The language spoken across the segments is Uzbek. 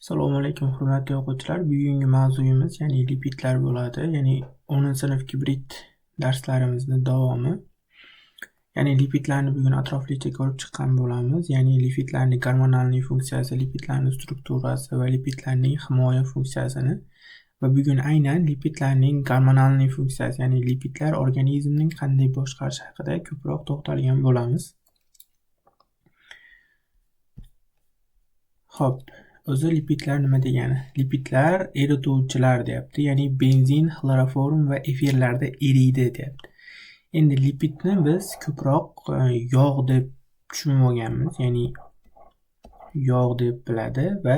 Assalomu alaykum, hurmatli o'quvchilar. Bugungi mavzuyimiz, ya'ni lipidlar bo'ladi. Ya'ni 10-sinf gibrid darslarimizni davomi. Ya'ni lipidlarni bugun atroflicha ko'rib chiqqan bo'lamiz. Ya'ni lipidlarning gormonalniy funksiyasi, lipidlarning strukturasi va lipidlarning himoya funksiyasini va bugun aynan lipidlarning gormonalniy funksiyasi, ya'ni lipidlar organizmning qanday boshqarishi haqida ko'proq to'xtalgan bo'lamiz. Xo'p, o'zi lipidlar nima degani? Lipidlar erituvchilar deyapti, ya'ni benzin, xloroform va efirlarda eriydi deyapti. Endi lipidni biz ko'proq yog' deb tushunib olganmiz, ya'ni yog' deb biladi va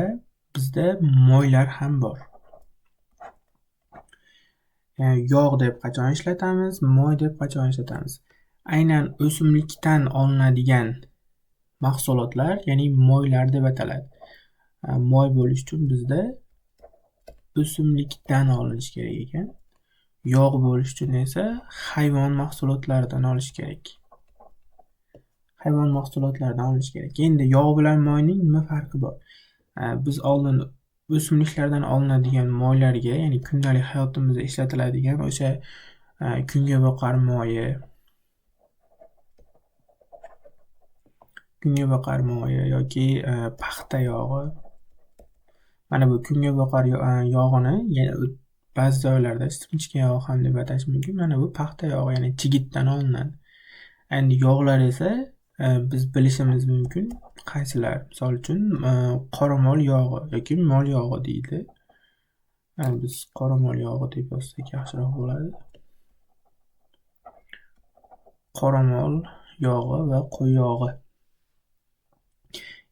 bizda moylar ham bor. Yani yog' deb qachon ishlatamiz, moy deb qachon ishlatamiz? Aynan o'simlikdan olinadigan mahsulotlar, ya'ni moylar deb ataladi. Moy bo'lish uchun bizda o'simlikdan olinishi kerak ekan. Yog' bo'lish uchun esa hayvon mahsulotlaridan olish kerak. Hayvon mahsulotlaridan olish kerak. Endi yog' bilan moyning nima farqi bor? Biz oldin o'simliklardan olinadigan moylarga, ya'ni kundalik hayotimizda ishlatiladigan o'sha kungaboqar moyi, yoki paxta yog'i. Mana bu kungaboqar yog'ini ba'zi joylarda simchika yog'i ham deb atash mumkin. Mana bu paxta yog'i, ya'ni chigitdan olinadi. Endi yog'lar esa biz bilishimiz mumkin qaysilar? Misol uchun qoramol yog'i yoki mol yog'i deydi. Biz qoramol yog'i deb yozsak yaxshiroq bo'ladi. Qoramol yog'i va qo'y yog'i.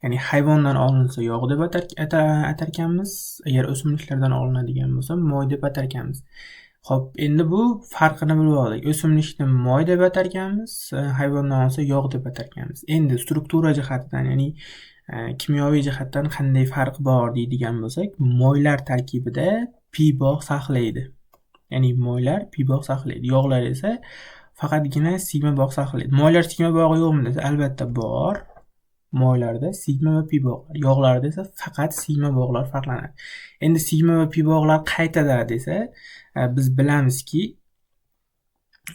Ya'ni hayvondan olinsa yog' deb atarkanmiz, agar o'simliklardan olinadigan bo'lsa moy deb atarkanmiz. Xo'p, endi bu farqini bilib oldik. O'simlikni moy deb atarkanmiz, hayvondan olsa yog' deb atarkanmiz. Endi struktura jihatidan, ya'ni kimyoviy jihatdan qanday farq bor deydigan bo'lsak, moylar tarkibida pi bog' saqlaydi. Ya'ni moylar pi bog' saqlaydi. Yog'lar esa faqatgina sigma bog' saqlaydi. Moylar sigma bog'i yo'qmi desa, albatta bor. Moylarda sigma va pi bog'lar, yog'larda esa faqat sigma bog'lar farqlanadi. Endi sigma va pi bog'lar qaytada desa, biz bilamizki,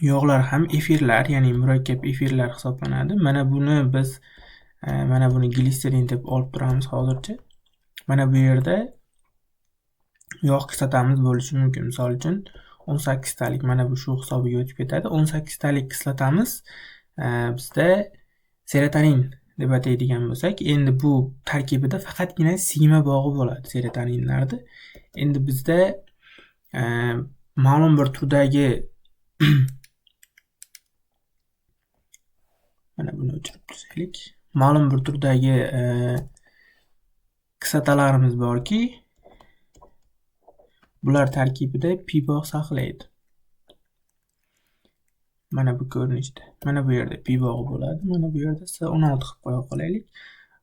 yog'lar ham efirlar, ya'ni murakkab efirlar hisoblanadi. Mana buni biz mana buni gliserin deb olib turamiz hozircha. Mana bu yerda yog' kislotamiz bo'lishi mumkin. Misol uchun 18 talik mana bu shu hisobiga o'tib ketadi. 18 talik kislotamiz bizda serotonin deb ataydigan bo'lsak, endi bu tarkibida faqatgina sigma bog'i bo'ladi serotoninlarda. Endi bizda ma'lum bir turdagi mana buni o'chirib tursaylik, ma'lum bir turdagi kislotalarimiz borki, bular tarkibida pi bog' saqlaydi. Mana bu ko'rinishda. Mana bu yerda pi bog'i bo'ladi. Mana bu yerda S16 qilib qo'ya qolaylik.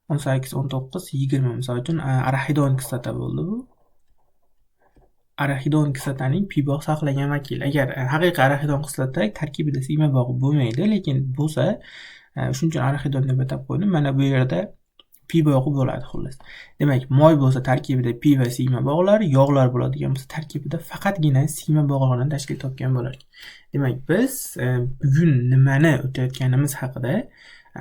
18, 19, 20 misol uchun araxidon kislota bo'ldi bu. Araxidon kislotaning pi bog' saqlagan vakili. Agar haqiqiy araxidon kislota tarkibida sigma bog'i bo'lmaydi, lekin bo'lsa, shuning uchun araxidon deb atab qo'ydim. Mana bu yerda pi bog'i bo'ladi xullas. Demak, moy bo'lsa tarkibida pi va sigma bog'lar, yog'lar bo'ladigan bo'lsa tarkibida faqatgina sigma bog'larini tashkil topgan bo'lar ekan. Demak, biz bugun nimani o'tayotganimiz haqida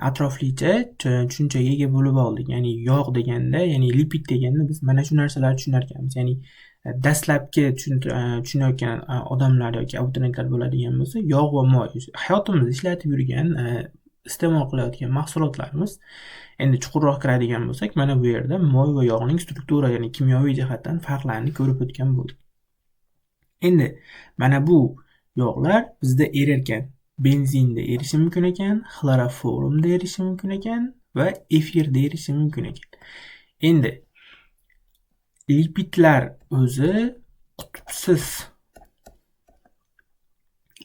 atroflicha tushunchaga ega bo'lib oldik. Ya'ni yog' deganda, ya'ni lipid deganda biz mana shu narsalarni tushunar ekanmiz. Ya'ni dastlabki tushunayotgan odamlar yoki abituriyentlar bo'ladigan bo'lsa, yog' va moy hayotimizda ishlatib yurgan, iste'mol qilayotgan mahsulotlarimiz. Endi chuqurroq kiradigan bo'lsak, mana bu yerda moy va yog'ning struktura, ya'ni kimyoviy jihatdan farqlarini ko'rib o'tgan bo'ldik. Endi mana bu yog'lar bizda erirkan, benzinda erishi mumkin ekan, xloroformda erishi mumkin ekan va efirda erishi mumkin ekan. Endi lipidlar o'zi qutbsiz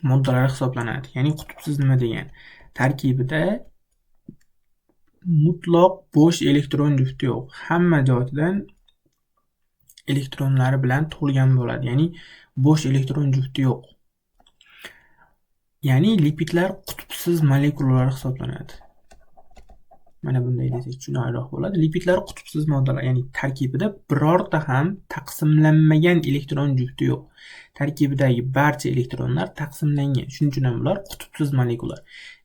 moddalar hisoblanadi. Ya'ni qutbsiz nima degani? Tarkibida mutlaq bo'sh elektron jufti yo'q. Hamma joydan elektronlari bilan to'lgan bo'ladi. Ya'ni bo'sh elektron jufti yo'q. Ya'ni lipidlar qutbsiz molekulalar hisoblanadi. Mana bunday desak tushunarliroq bo'ladi. Lipidlar qutbsiz moddalar, ya'ni tarkibida birorta ham taqsimlanmagan elektron jufti yo'q. Tarkibidagi barcha elektronlar taqsimlangan. Shuning uchun ham bular qutbsiz molekulalar.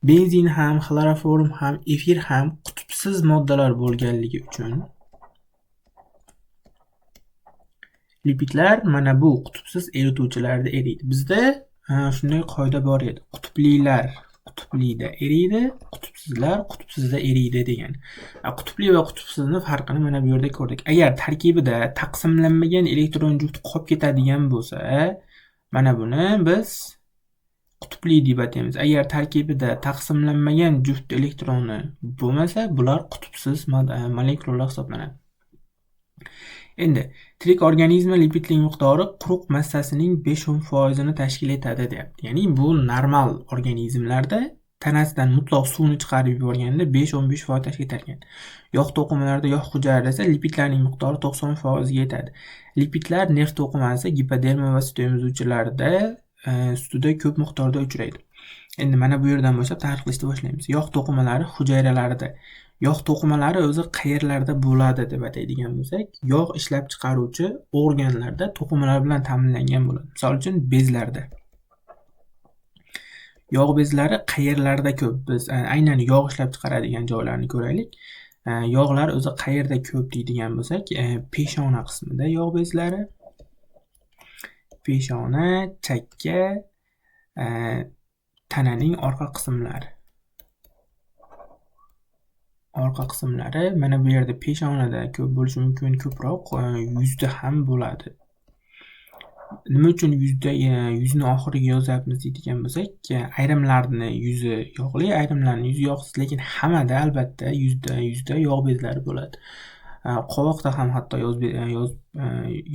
Benzin ham, xloroform ham, efir ham qutbsiz moddalar bo'lganligi uchun lipidlar mana bu qutbsiz erituvchilarda eriydi. Bizda shunday qoida bor edi. Qutblilar qutblida eriydi, qutbsizlar qutbsizda eriydi degan. Qutbli va qutbsizni farqini mana bu yerda ko'rdik. Agar tarkibida taqsimlanmagan elektron juft qolib ketadigan bo'lsa, mana buni biz qutbli deb ataymiz. Agar tarkibida taqsimlanmagan juft elektroni bo'lmasa, bular qutbsiz molekulalar hisoblanadi. Endi tirik organizmda lipidning miqdori quruq massasining 5-10% tashkil etadi deyapti. Ya'ni bu normal organizmlarda tanasidan mutlaq suvni chiqarib yuborganda 5-15% tashkil etar ekan. Yog' to'qimalarida yog' hujayrasida esa lipidlarning miqdori 90% ga yetadi. Lipidlar nerv to'qimasi, gipoderma va sut emizuvchilarda sutida ko'p miqdorda uchraydi. Endi mana bu yerdan boshlab tahlil qilishni boshlaymiz. Yog' to'qimalari hujayralarida. Yog' to'qimalari o'zi qayerlarda bo'ladi deb ataydigan bo'lsak, yog' ishlab chiqaruvchi organlarda to'qimalar bilan ta'minlangan bo'ladi. Misol uchun bezlarda. Yog' bezlari qayerlarda ko'p? Biz aynan yog' ishlab chiqaradigan joylarni ko'raylik. Yog'lar o'zi qayerda ko'p deydigan bo'lsak, peshona qismida yog' bezlari, peshona, chakka, tananing orqa qismlari. Orqa qismlari mana bu yerda peshonada ko'p bo'lishi mumkin, ko'proq yuzda ham bo'ladi. Nima uchun yuzda, yuzni oxiriga yozyapmiz deydigan bo'lsak, ayrimlarni yuzi yog'li, ayrimlarni yuzi yog'siz, lekin hammada albatta yuzda yog' bezlari bo'ladi. Qovoqda ham hatto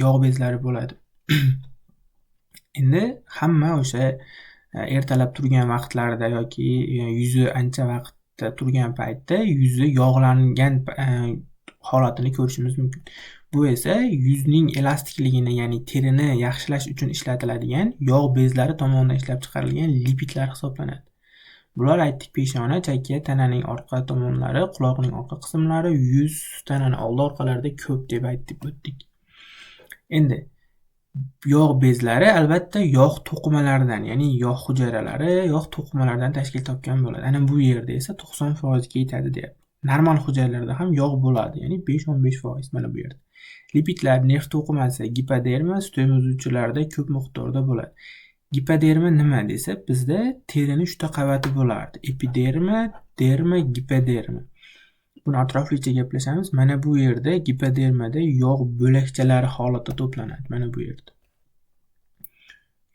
yog' bezlari bo'ladi. Endi hamma o'sha ertalab turgan vaqtlarida yoki yuzi ancha vaqt turgan paytda yuzi yog'langan holatini ko'rishimiz mumkin. Bu esa yuzning elastikligini, ya'ni terini yaxshilash uchun ishlatiladigan yog' bezlari tomonidan ishlab chiqarilgan lipidlar hisoblanadi. Bular aytdik peshona, chakka, tananing orqa tomonlari, quloqning orqa qismlari, yuz, tanani oldi orqalarida ko'p deb aytib o'tdik. Endi yog' bezlari albatta yog' to'qimalaridan, ya'ni yog' hujayralari yog' to'qimalaridan tashkil topgan bo'ladi. Ana bu yerda esa 90% ga yetadi deyapti. Normal hujayralarda ham yog' bo'ladi, ya'ni 5-15% mana bu yerda. Lipidlar nerv to'qimasi, gipoderma, sut emizuvchilarda ko'p miqdorda bo'ladi. Gipoderma nima desa, bizda terini 3 ta qavati bo'lardi. Epiderma, derma, gipoderma. Buni atroflicha gaplashamiz. Mana bu yerda gipodermada yog' bo'lakchalari holatda to'planadi. Mana bu yerda.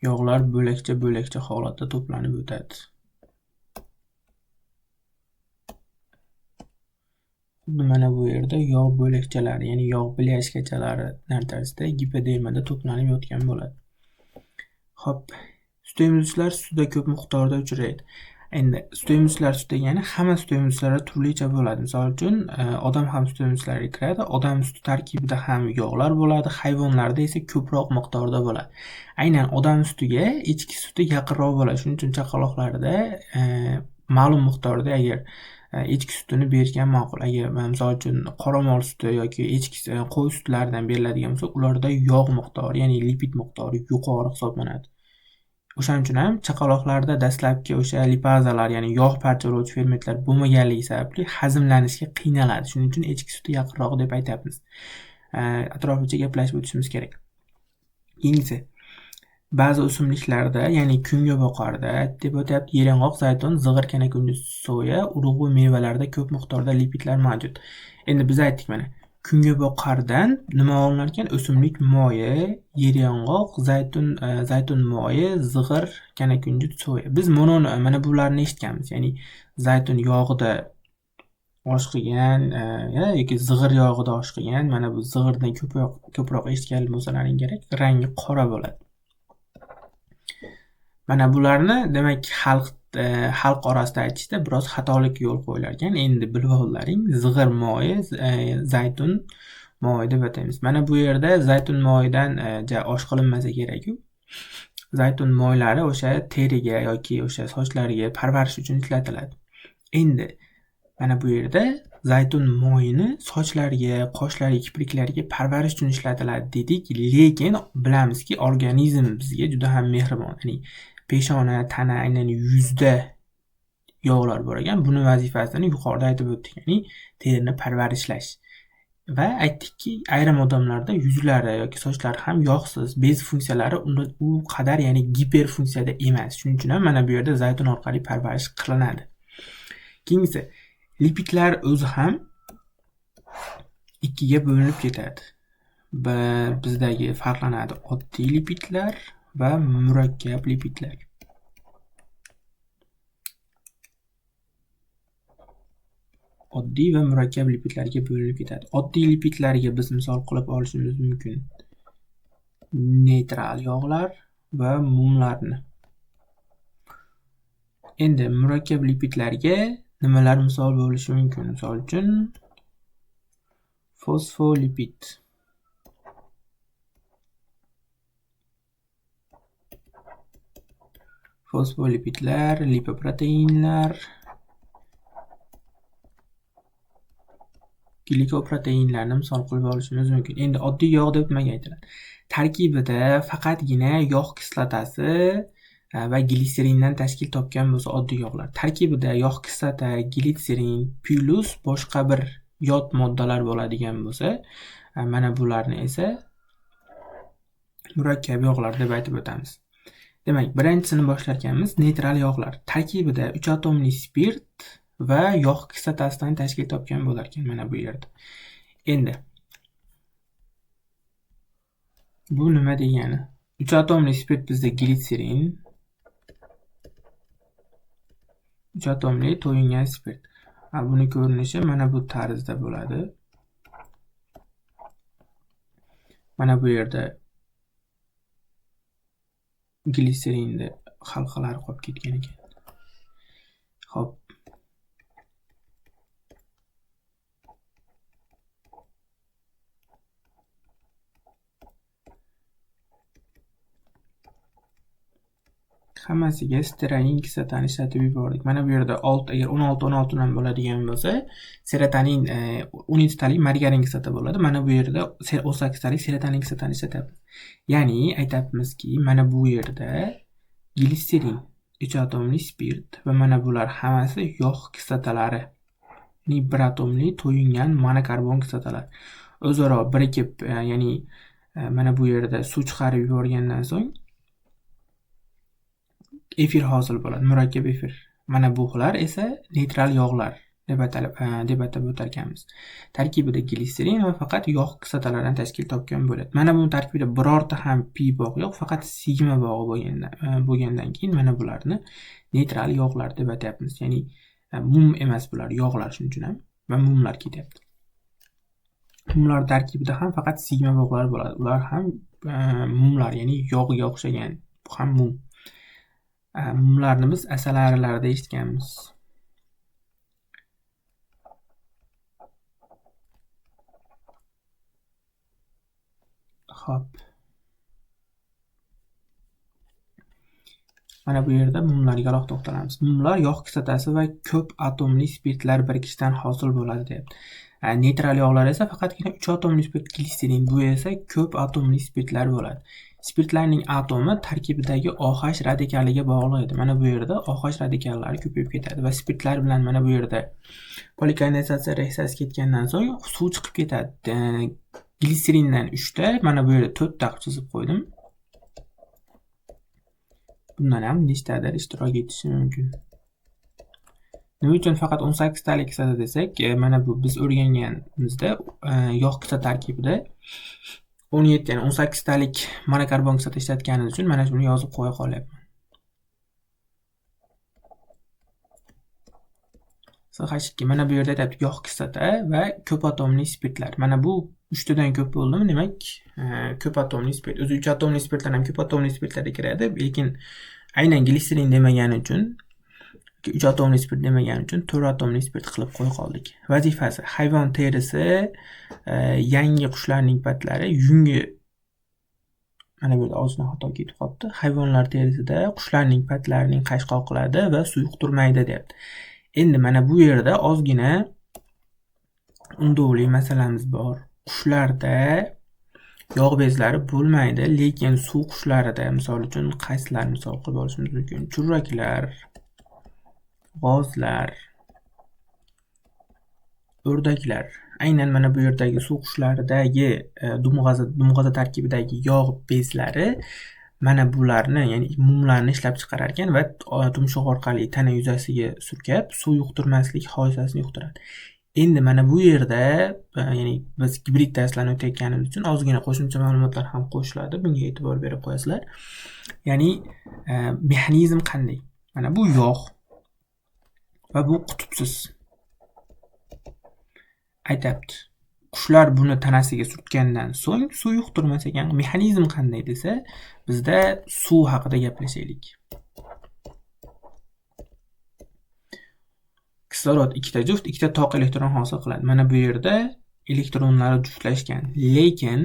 Yog'lar bo'lakcha-bo'lakcha holatda to'planib o'tadi. Xuddi mana bu yerda yog' bo'lakchalari, ya'ni yog' blyashkachalari tarzida gipodermada to'planib yotgan bo'ladi. Xo'p, sut emizuvchilar sutida ko'p miqdorda uchraydi. Endi sut emizuvchilar sut degani hamma sut emizuvchilarda turlicha bo'ladi. Misol uchun, odam ham sut emizuvchilarga kiradi. Odam suti tarkibida ham yog'lar bo'ladi, hayvonlarda esa ko'proq miqdorda bo'ladi. Aynan odam sutiga echki suti yaqinroq bo'ladi. Shuning uchun chaqaloqlarda ma'lum miqdorda agar echki sutini bergan ma'qul. Agar misol uchun qoramol suti yoki echki qo'y sutlaridan beriladigan bo'lsa, ularda yog' miqdori, ya'ni lipid miqdori yuqori hisoblanadi. O'shaning uchun ham chaqaloqlarda dastlabki o'sha lipazalar, ya'ni yog' parchalovchi fermentlar bo'lmaganligi sababli hazmlanishga qiynaladi. Shuning uchun echki suti yaqinroq deb aytyapmiz. Atroflicha gaplashib o'tishimiz kerak. Keyingisi, ba'zi o'simliklarda, ya'ni kunga boqarda deb o'tyapti, yelang'oq, zaytun, zig'ir, kanakunjut, soya, urug' va mevalarda ko'p miqdorda lipidlar mavjud. Endi biz aytdik mana kunga boqardan nima olinar ekan? O'simlik moyi, yeryong'oq, zaytun moyi, zig'ir, kanakunjut, soya. Biz mana bularni eshitganmiz. Ya'ni zaytun yog'ida osh qilgan, yoki zig'ir yog'ida osh qilgan. Mana bu zig'irdan ko'proq eshitgan bo'lsalaring kerak, rangi qora bo'ladi. Mana bularni demak xalq orasida aytishda biroz xatolik yo'l qo'yilar ekan. Endi bilib ollaring, zig'ir moyi, zaytun moyi deb ataymiz. Mana bu yerda zaytun moyidan osh qilinmasa kerak-ku. Zaytun moylari o'sha teriga yoki o'sha sochlarga parvarish uchun ishlatiladi. Endi mana bu yerda Zaytun moyini sochlarga, qoshlarga, kipriklarga parvarish uchun ishlatiladi dedik, lekin bilamizki, organizm bizga juda ham mehribon. Ya'ni peshona, tana, aynan yuzda yog'lar bor ekan. Buni vazifasini yuqorida aytib o'tdik, ya'ni terini parvarishlash. Va aytdikki, ayrim odamlarda yuzlari yoki sochlari ham yog'siz, bez funksiyalari u qadar, ya'ni giperfunksiyada emas. Shuning uchun ham mana bu yerda zaytun orqali parvarish qilinadi. Keyingisi, lipidlar o'zi ham ikkiga bo'linib ketadi. Bizdagi farqlanadi oddiy lipidlar va murakkab lipidlar. Oddiy va murakkab lipidlarga bo'linib ketadi. Oddiy lipidlarga biz misol qilib olishimiz mumkin neytral yog'lar va mumlarni. Endi murakkab lipidlarga nimalar misol bo'lishi mumkin? Misol uchun fosfolipid. Fosfolipidlar, lipoproteinlar, glikoproteinlarni misol qilib olishimiz mumkin. Endi oddiy yog' deb nimaga aytiladi? Tarkibida faqatgina yog' kislotasi va glitserindan tashkil topgan bo'lsa oddiy yog'lar. Tarkibida yog' kislota, glitserin plus boshqa bir yot moddalar bo'ladigan bo'lsa, mana bularni esa murakkab yog'lar deb aytib o'tamiz. Demak, birinchisini boshlar ekanmiz, neytral yog'lar. Tarkibida 3 atomli spirt va yog' kislotasidan tashkil topgan bo'lar ekan mana bu yerda. Endi bu nima degani? 3 atomli spirt bizda glitserin, 3 atomli to'yingan spirt. Buni ko'rinishi mana bu tarzda bo'ladi. Mana bu yerda glitserinni halqalari qolib ketgan ekan. Xo'p. Hammasiga steroin kislotani ishlatib yubordik. Mana bu yerda 6, agar 16 16 dan bo'ladigan bo'lsa, serotonin 17 talik margarin kislota bo'ladi. Mana bu yerda 18 talik serotonin kislotani ishlatyapmiz. Ya'ni aytyapmizki, mana bu yerda glitserin, 3 atomli spirt va mana bular hammasi yog' kislotalari. Ya'ni 1 atomli to'yingan monokarbon kislotalar. O'zaro birikib, ya'ni mana bu yerda suv chiqarib yuborgandan so'ng efir hosil bo'ladi, murakkab efir. Mana bular esa neytral yog'lar deb atab o'tar ekanmiz. Tarkibida glitserin va faqat yog' kislotalaridan tashkil topgan bo'ladi. Mana buning tarkibida birorta ham pi bog' yo'q, faqat sigma bog'i bo'lgandan keyin mana bularni neytral yog'lar deb atayapmiz. Ya'ni mum emas bular, yog'lar, shuning uchun ham va mumlar ketyapti. Mumlar tarkibida ham faqat sigma bog'lar bo'ladi. Ular ham mumlar, ya'ni yog'ga o'xshagan, bu ham mum. Mumlarni biz asalarilarda eshitganmiz. Xo'p. Mana bu yerda mumlarga alohida to'xtalamiz. Mumlar yog' kislotasi va ko'p atomli spirtlar birikishidan hosil bo'ladi deyapti. Neytral yog'lar esa faqatgina 3 atomli spirt glitserin, bu esa ko'p atomli spirtlar bo'ladi. Spirtlarning atomi tarkibidagi OH radikaliga bog'liq edi. Mana bu yerda OH radikallari ko'payib ketadi va spirtlar bilan mana bu yerda polikondensatsiya reaksiyasi ketgandan so'ng suv chiqib ketadi. Glitserindan 3 ta, mana bu yerda 4 ta qilib chizib qo'ydim. Bundan ham nechtadir ishtirok etishi mumkin. Nima uchun faqat 18 talik kislota desak, mana bu biz o'rganganimizda yog' kislota tarkibida 17, ya'ni 18 talik monokarbon kislota ishlatganimiz uchun mana shuni yozib qo'ya qolyapman. CH2 mana bu yerda aytyapti yog' kislota va ko'p atomli spirtlar. Mana bu 3 tadan ko'p bo'ldimi? Demak, ko'p atomli spirt. O'zi 3 atomli spirtlar ham ko'p atomli spirtlarga kiradi, lekin aynan glitserin demagani uchun, 3 atomli spirt demagani uchun 4 atomli spirt qilib qo'ya qoldik. Vazifasi hayvon terisi, yangi qushlarning patlari, yungi, mana bu yerda ozgina xato ketib qolibdi. Hayvonlar terisida qushlarning patlarining qayshqoq qiladi va suyuq turmaydi deyapti. Endi mana bu yerda ozgina Undovli masalamiz bor. Qushlarda yog' bezlari bo'lmaydi, lekin suv qushlarida, misol uchun, qaysilar misol qilib olishimiz mumkin? Churraklar, g'ozlar, o'rdaklar. Aynan mana bu yerdagi suv qushlaridagi dumg'aza tarkibidagi yog' bezlari mana bularni, ya'ni mumlarni ishlab chiqarar ekan va tumshuq orqali tana yuzasiga surkab, suv yuqtirmaslik hodisasini yuqtiradi. Endi mana bu yerda, ya'ni biz gibrid darslarni o'tayotganimiz uchun ozgina qo'shimcha ma'lumotlar ham qo'shiladi. Bunga e'tibor berib qo'yasizlar. Ya'ni mexanizm qanday? Mana bu yog' va bu qutbsiz. Aytyapti. Qushlar buni tanasiga surtgandan so'ng suv yuqtirmas ekan. Mexanizm qanday desa, bizda suv haqida gaplashaylik. Kislorod ikkita juft, ikkita toq elektron hosil qiladi. Mana bu yerda elektronlari juftlashgan, lekin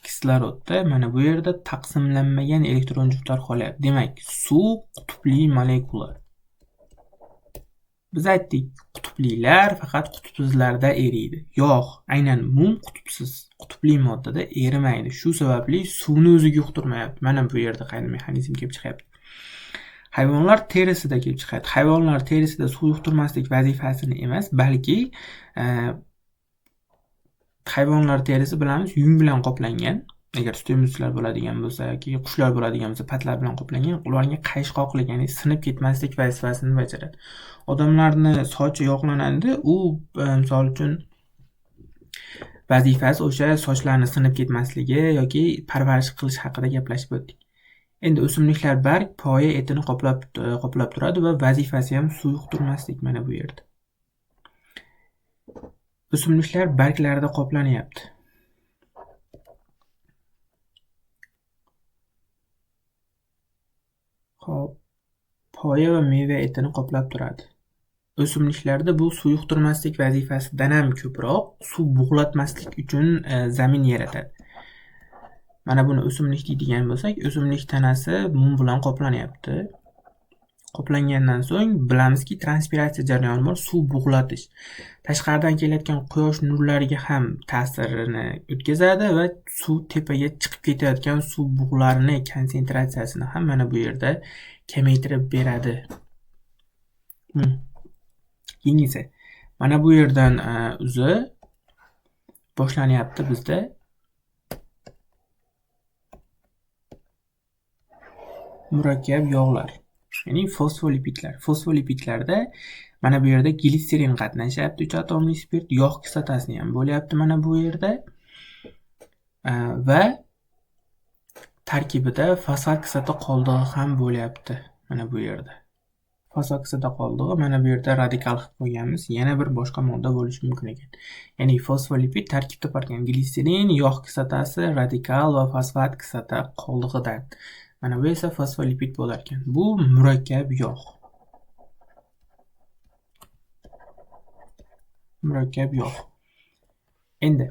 kislorodda mana bu yerda taqsimlanmagan elektron juftlar qolyapti. Demak, suv qutbli molekula. Biz aytdik, qutblilar faqat qutbsizlarda eriydi. Yog', aynan mum qutbsiz, qutbli moddada erimaydi. Shu sababli suvni o'ziga yuqtirmayapti. Mana bu yerda qanday mexanizm kelib chiqyapti. Hayvonlar terisida kelib chiqadi. Hayvonlar terisida suv yuqtirmaslik vazifasini emas, balki hayvonlar terisi bilamiz yung bilan qoplangan. Agar sut emizuvchilar bo'ladigan bo'lsa yoki qushlar bo'ladigan bo'lsa, patlar bilan qoplangan, ularga qayishqoqlik, ya'ni sinib ketmaslik vazifasini bajaradi. Odamlarni sochi yog'lanadi, u misol uchun vazifasi o'sha sochlarni sinib ketmasligi yoki parvarish qilish haqida gaplashib o'tdik. Endi o'simliklar barg poya etini qoplab turadi va vazifasi ham suv yuqtirmaslik mana bu yerda. O'simliklar barglarida qoplanyapti. Xo'p, poya va meva etini qoplab turadi. O'simliklarda bu suv yuqtirmaslik vazifasidan ham ko'proq suv bug'latmaslik uchun zamin yaratadi. Mana buni o'simlik deydigan bo'lsak, o'simlik tanasi mum bilan qoplanyapti. Qoplangandan so'ng bilamizki, transpiratsiya jarayoni bor, suv bug'latish. Tashqaridan kelayotgan quyosh nurlariga ham ta'sirini o'tkazadi va suv tepaga chiqib ketayotgan suv bug'larini konsentratsiyasini ham mana bu yerda kamaytirib beradi. Keyingisi, mana bu yerdan uzi boshlanyapti bizda. Murakkab yog'lar, ya'ni fosfolipidlar. Fosfolipidlarda mana bu yerda gliserin qatnashyapti, 3 atomli spirt, yog' kislotasini ham bo'lyapti mana bu yerda. Va tarkibida fosfat kislota qoldig'i ham bo'lyapti mana bu yerda. Fosfat kislota qoldig'i mana bu yerda radikal qilib qo'yganmiz, yana bir boshqa modda bo'lishi mumkin ekan. Ya'ni fosfolipid tarkib topar ekan gliserin, yog' kislotasi, radikal va fosfat kislota qoldig'idan. Mana bu esa fosfolipid bo'lar ekan. Bu murakkab yog'. Murakkab yog'. Endi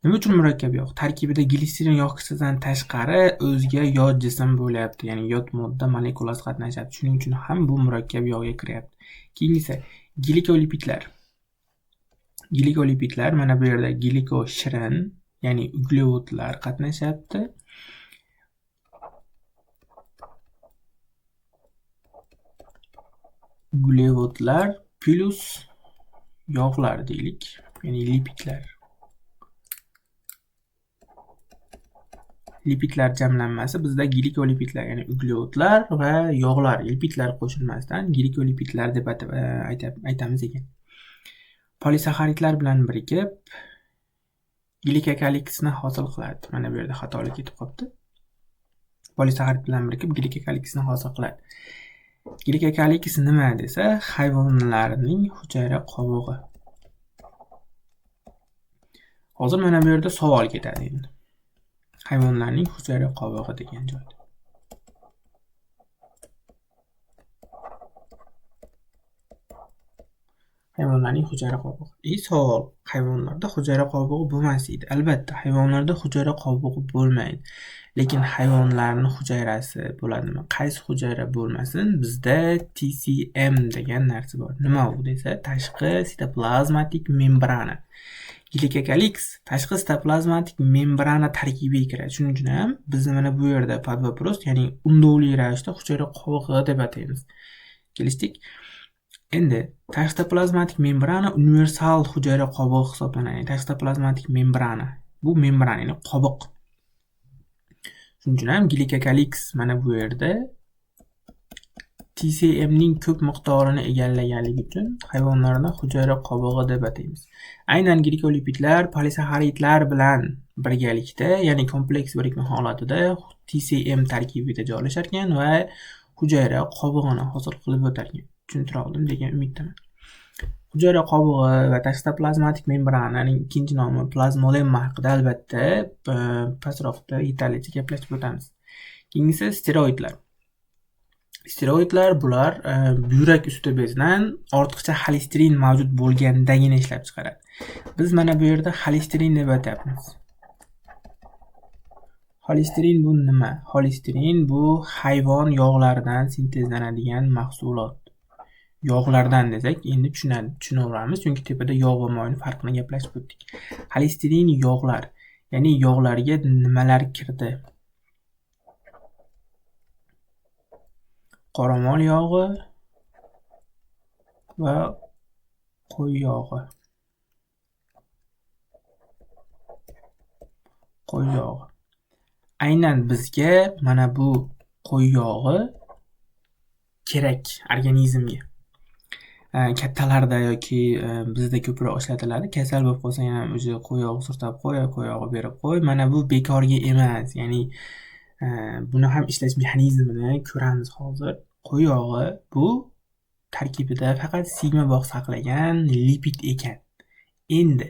nima uchun murakkab yog'? Tarkibida gliserin yog' kislotasidan tashqari o'zga yod jism bo'lyapti, ya'ni yod modda molekulasi qatnashyapti. Shuning uchun ham bu murakkab yog'ga kiryapti. Keyingisi glikolipidlar. Glikolipidlar mana bu yerda glikoshirin, ya'ni uglevodlar qatnashyapti. Uglevodlar plus yog'lar deylik, ya'ni lipidlar. Lipidlar jamlanmasi bizda glikolipidlar, ya'ni uglevodlar va yog'lar, lipidlar qo'shilmasidan glikolipidlar deb aytamiz ekan. Polisaxaridlar bilan birikib glikokaliksni hosil qiladi. Mana bu yerda xatolik ketib qolibdi. Polisaxarid bilan birikib glikokaliksni hosil qiladi. Glikokaliks nima desa, hayvonlarning hujayra qobig'i. Hozir mana bu yerda savol ketadi endi. Hayvonlarning hujayra qobig'i degan joyda. Hayvonlarning hujayra qobig'i. Savol: hayvonlarda hujayra qobig'i bo'lmas edi. Albatta, hayvonlarda hujayra qobig'i bo'lmaydi. Lekin hayvonlarning hujayrasi bo'ladimi? Qaysi hujayra bo'lmasin, bizda TCM degan narsa bor. Nima u desa, tashqi sitoplazmatik membrana. Glikokaliks tashqi sitoplazmatik membrana tarkibiga kiradi. Shuning uchun ham biz mana bu yerda под вопрос, ya'ni undovli ravishda hujayra qobig'i deb ataymiz. Kelishdik? Endi tashqi sitoplazmatik membrana universal hujayra qobig'i hisoblanadi. Tashqi sitoplazmatik membrana bu membrana, ya'ni qobiq. Shuning uchun ham glikokaliks mana bu yerda TCMning ko'p miqdorini egallaganligi uchun hayvonlarni hujayra qobig'i deb ataymiz. Aynan glikolipidlar polisaxaridlar bilan birgalikda, ya'ni kompleks birikma holatida TCM tarkibida joylashar ekan va hujayra qobig'ini hosil qilib o'tar ekan. Tushuntira oldim degan umiddaman. Hujayra qobig'i va tashqi sitoplazmatik membrananing ikkinchi nomi plazmolemma haqida albatta pastroqda yetarlicha gaplashib o'tamiz. Keyingisi steroidlar. Steroidlar bular buyrak usti bezidan ortiqcha xolesterin mavjud bo'lgandagina ishlab chiqaradi. Biz mana bu yerda xolesterin deb aytyapmiz. Xolesterin bu nima? Xolesterin bu hayvon yog'laridan sintezlanadigan mahsulot. Yog'lardan desak endi tushunaveramiz, chunki tepada yog' va moyning farqini gaplashib o'tdik. Xolesterin yog'lar, ya'ni yog'larga nimalar kirdi? Qoramol yog'i va qo'y yog'i. Qo'y yog'i. Aynan bizga mana bu qo'y yog'i kerak organizmga. Kattalarda yoki bizda ko'proq ishlatiladi. Kasal bo'lib qolsang ham o'zi qo'y yog'i surtab qo'y, qo'y yog'i berib qo'y. Mana bu bekorga emas, ya'ni buni ham ishlash mexanizmini ko'ramiz hozir. Qo'y yog'i bu tarkibida faqat sigma bog' saqlagan lipid ekan. Endi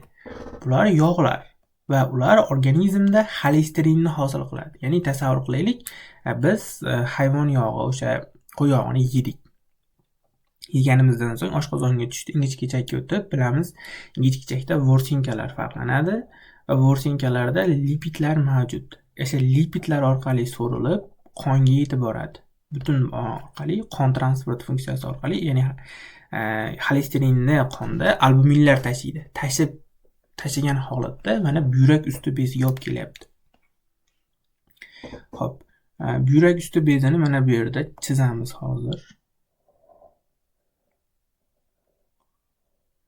bular yog'lar va ular organizmda xolesterinni hosil qiladi. Ya'ni tasavvur qilaylik, biz hayvon yog'i, o'sha qo'y yog'ini yedik. Yeganimizdan so'ng oshqozonga tushdi, ingichka ichakka o'tib, bilamiz, ingichka ichakda vorsinkalar farqlanadi va vorsinkalarda lipidlar mavjud. O'sha lipidlar orqali so'rilib qonga yetib boradi. Butun orqali qon transport funksiyasi orqali, ya'ni xolesterinni qonda albuminlar tashiydi. Tashigan holatda mana buyrak usti beziga olib kelyapti. Xo'p, buyrak usti bezini mana bu yerda chizamiz hozir.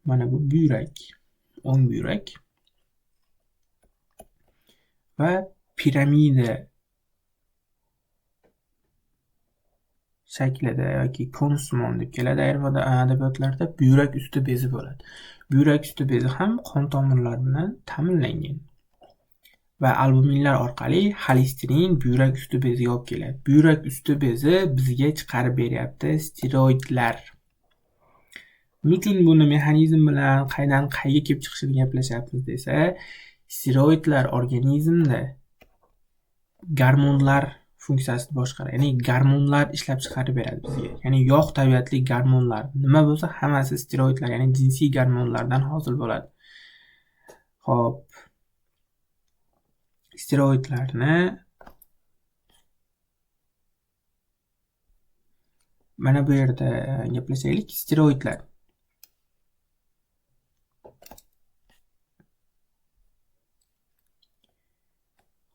Mana bu buyrak, o'ng buyrak va piramida shaklida yoki konusmon deb keladi ayrim adabiyotlarda buyrak usti bezi bo'ladi. Buyrak usti bezi ham qon tomirlari bilan ta'minlangan va albuminlar orqali xolesterin buyrak usti beziga olib keladi. Buyrak usti bezi bizga chiqarib beryapti steroidlar. Nima uchun buni mexanizm bilan qaydan qayga kelib chiqishini gaplashyapmiz desa, steroidlar organizmda gormonlar funksiyasini boshqaradi. Ya'ni gormonlar ishlab chiqarib beradi bizga. Ya'ni yog' tabiatli gormonlar nima bo'lsa hammasi steroidlar, ya'ni jinsiy gormonlardan hosil bo'ladi. Xo'p. Steroidlarni mana bu yerda gaplashaylik. Steroidlar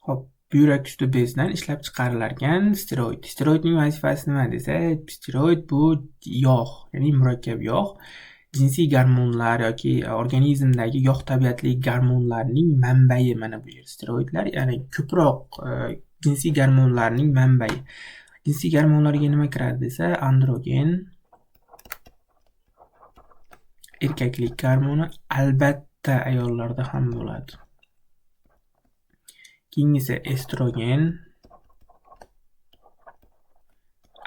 Xo'p, buyrak usti bezidan ishlab chiqarilarkan steroid. Steroidning vazifasi nima desa, steroid bu yog', ya'ni murakkab yog', jinsiy gormonlar yoki organizmdagi yog' tabiatli gormonlarning manbai mana bu yer. Steroidlar, ya'ni ko'proq jinsiy gormonlarning manbai. Jinsiy gormonlarga nima kiradi desa, androgen, erkaklik gormoni albatta ayollarda ham bo'ladi. Keyingisi estrogen,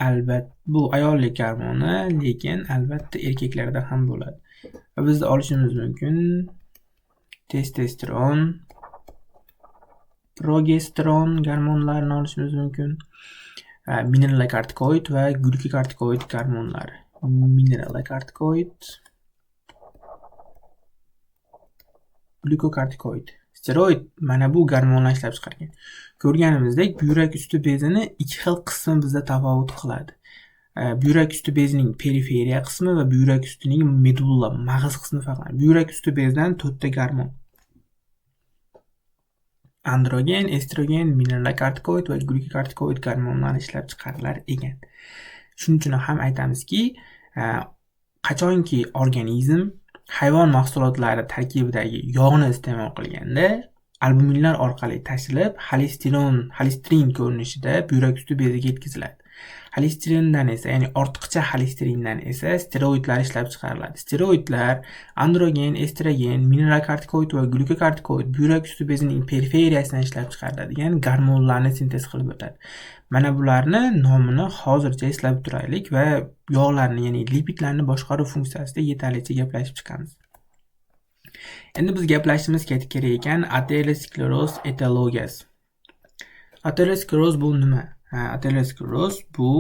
albatta bu ayollik gormoni, lekin albatta erkaklarda ham bo'ladi. Va biz olishimiz mumkin testosteron, progesteron gormonlarini olishimiz mumkin. Mineralokortikoid va glukokortikoid gormonlari. Mineralokortikoid glyukokortikoid. Steroid mana bu gormonlar ishlab chiqargan. Ko'rganimizdek, buyrak usti bezini ikki xil qismi bizda tafovut qiladi. Buyrak usti bezining periferiya qismi va buyrak ustining medulla, mag'iz qismi farqlanadi. Buyrak usti bezidan 4 ta gormon: androgen, estrogen, mineralokortikoid va glyukokortikoid gormonlari ishlab chiqarilar ekan. Shuning uchun ham aytamizki, qachonki organizm hayvon mahsulotlari tarkibidagi yog'ni iste'mol qilganda albuminlar orqali tashilib, xolesterin ko'rinishida buyrak usti beziga yetkaziladi. Xolesterindan esa, ya'ni ortiqcha xolesterindan esa steroidlar ishlab chiqariladi. Steroidlar androgen, estrogen, mineralokortikoid va glyukokortikoid buyrak usti bezining periferiyasidan ishlab chiqariladigan gormonlarni sintez qilib o'tadi. Mana bularni nomini hozircha eslab turaylik va yog'larni, ya'ni lipidlarni boshqaruv funksiyasida yetarlicha gaplashib chiqamiz. Endi biz gaplashishimiz kerak ekan ateroskleroz etiologiyasi. Ateroskleroz bu nima? Ateroskleroz bu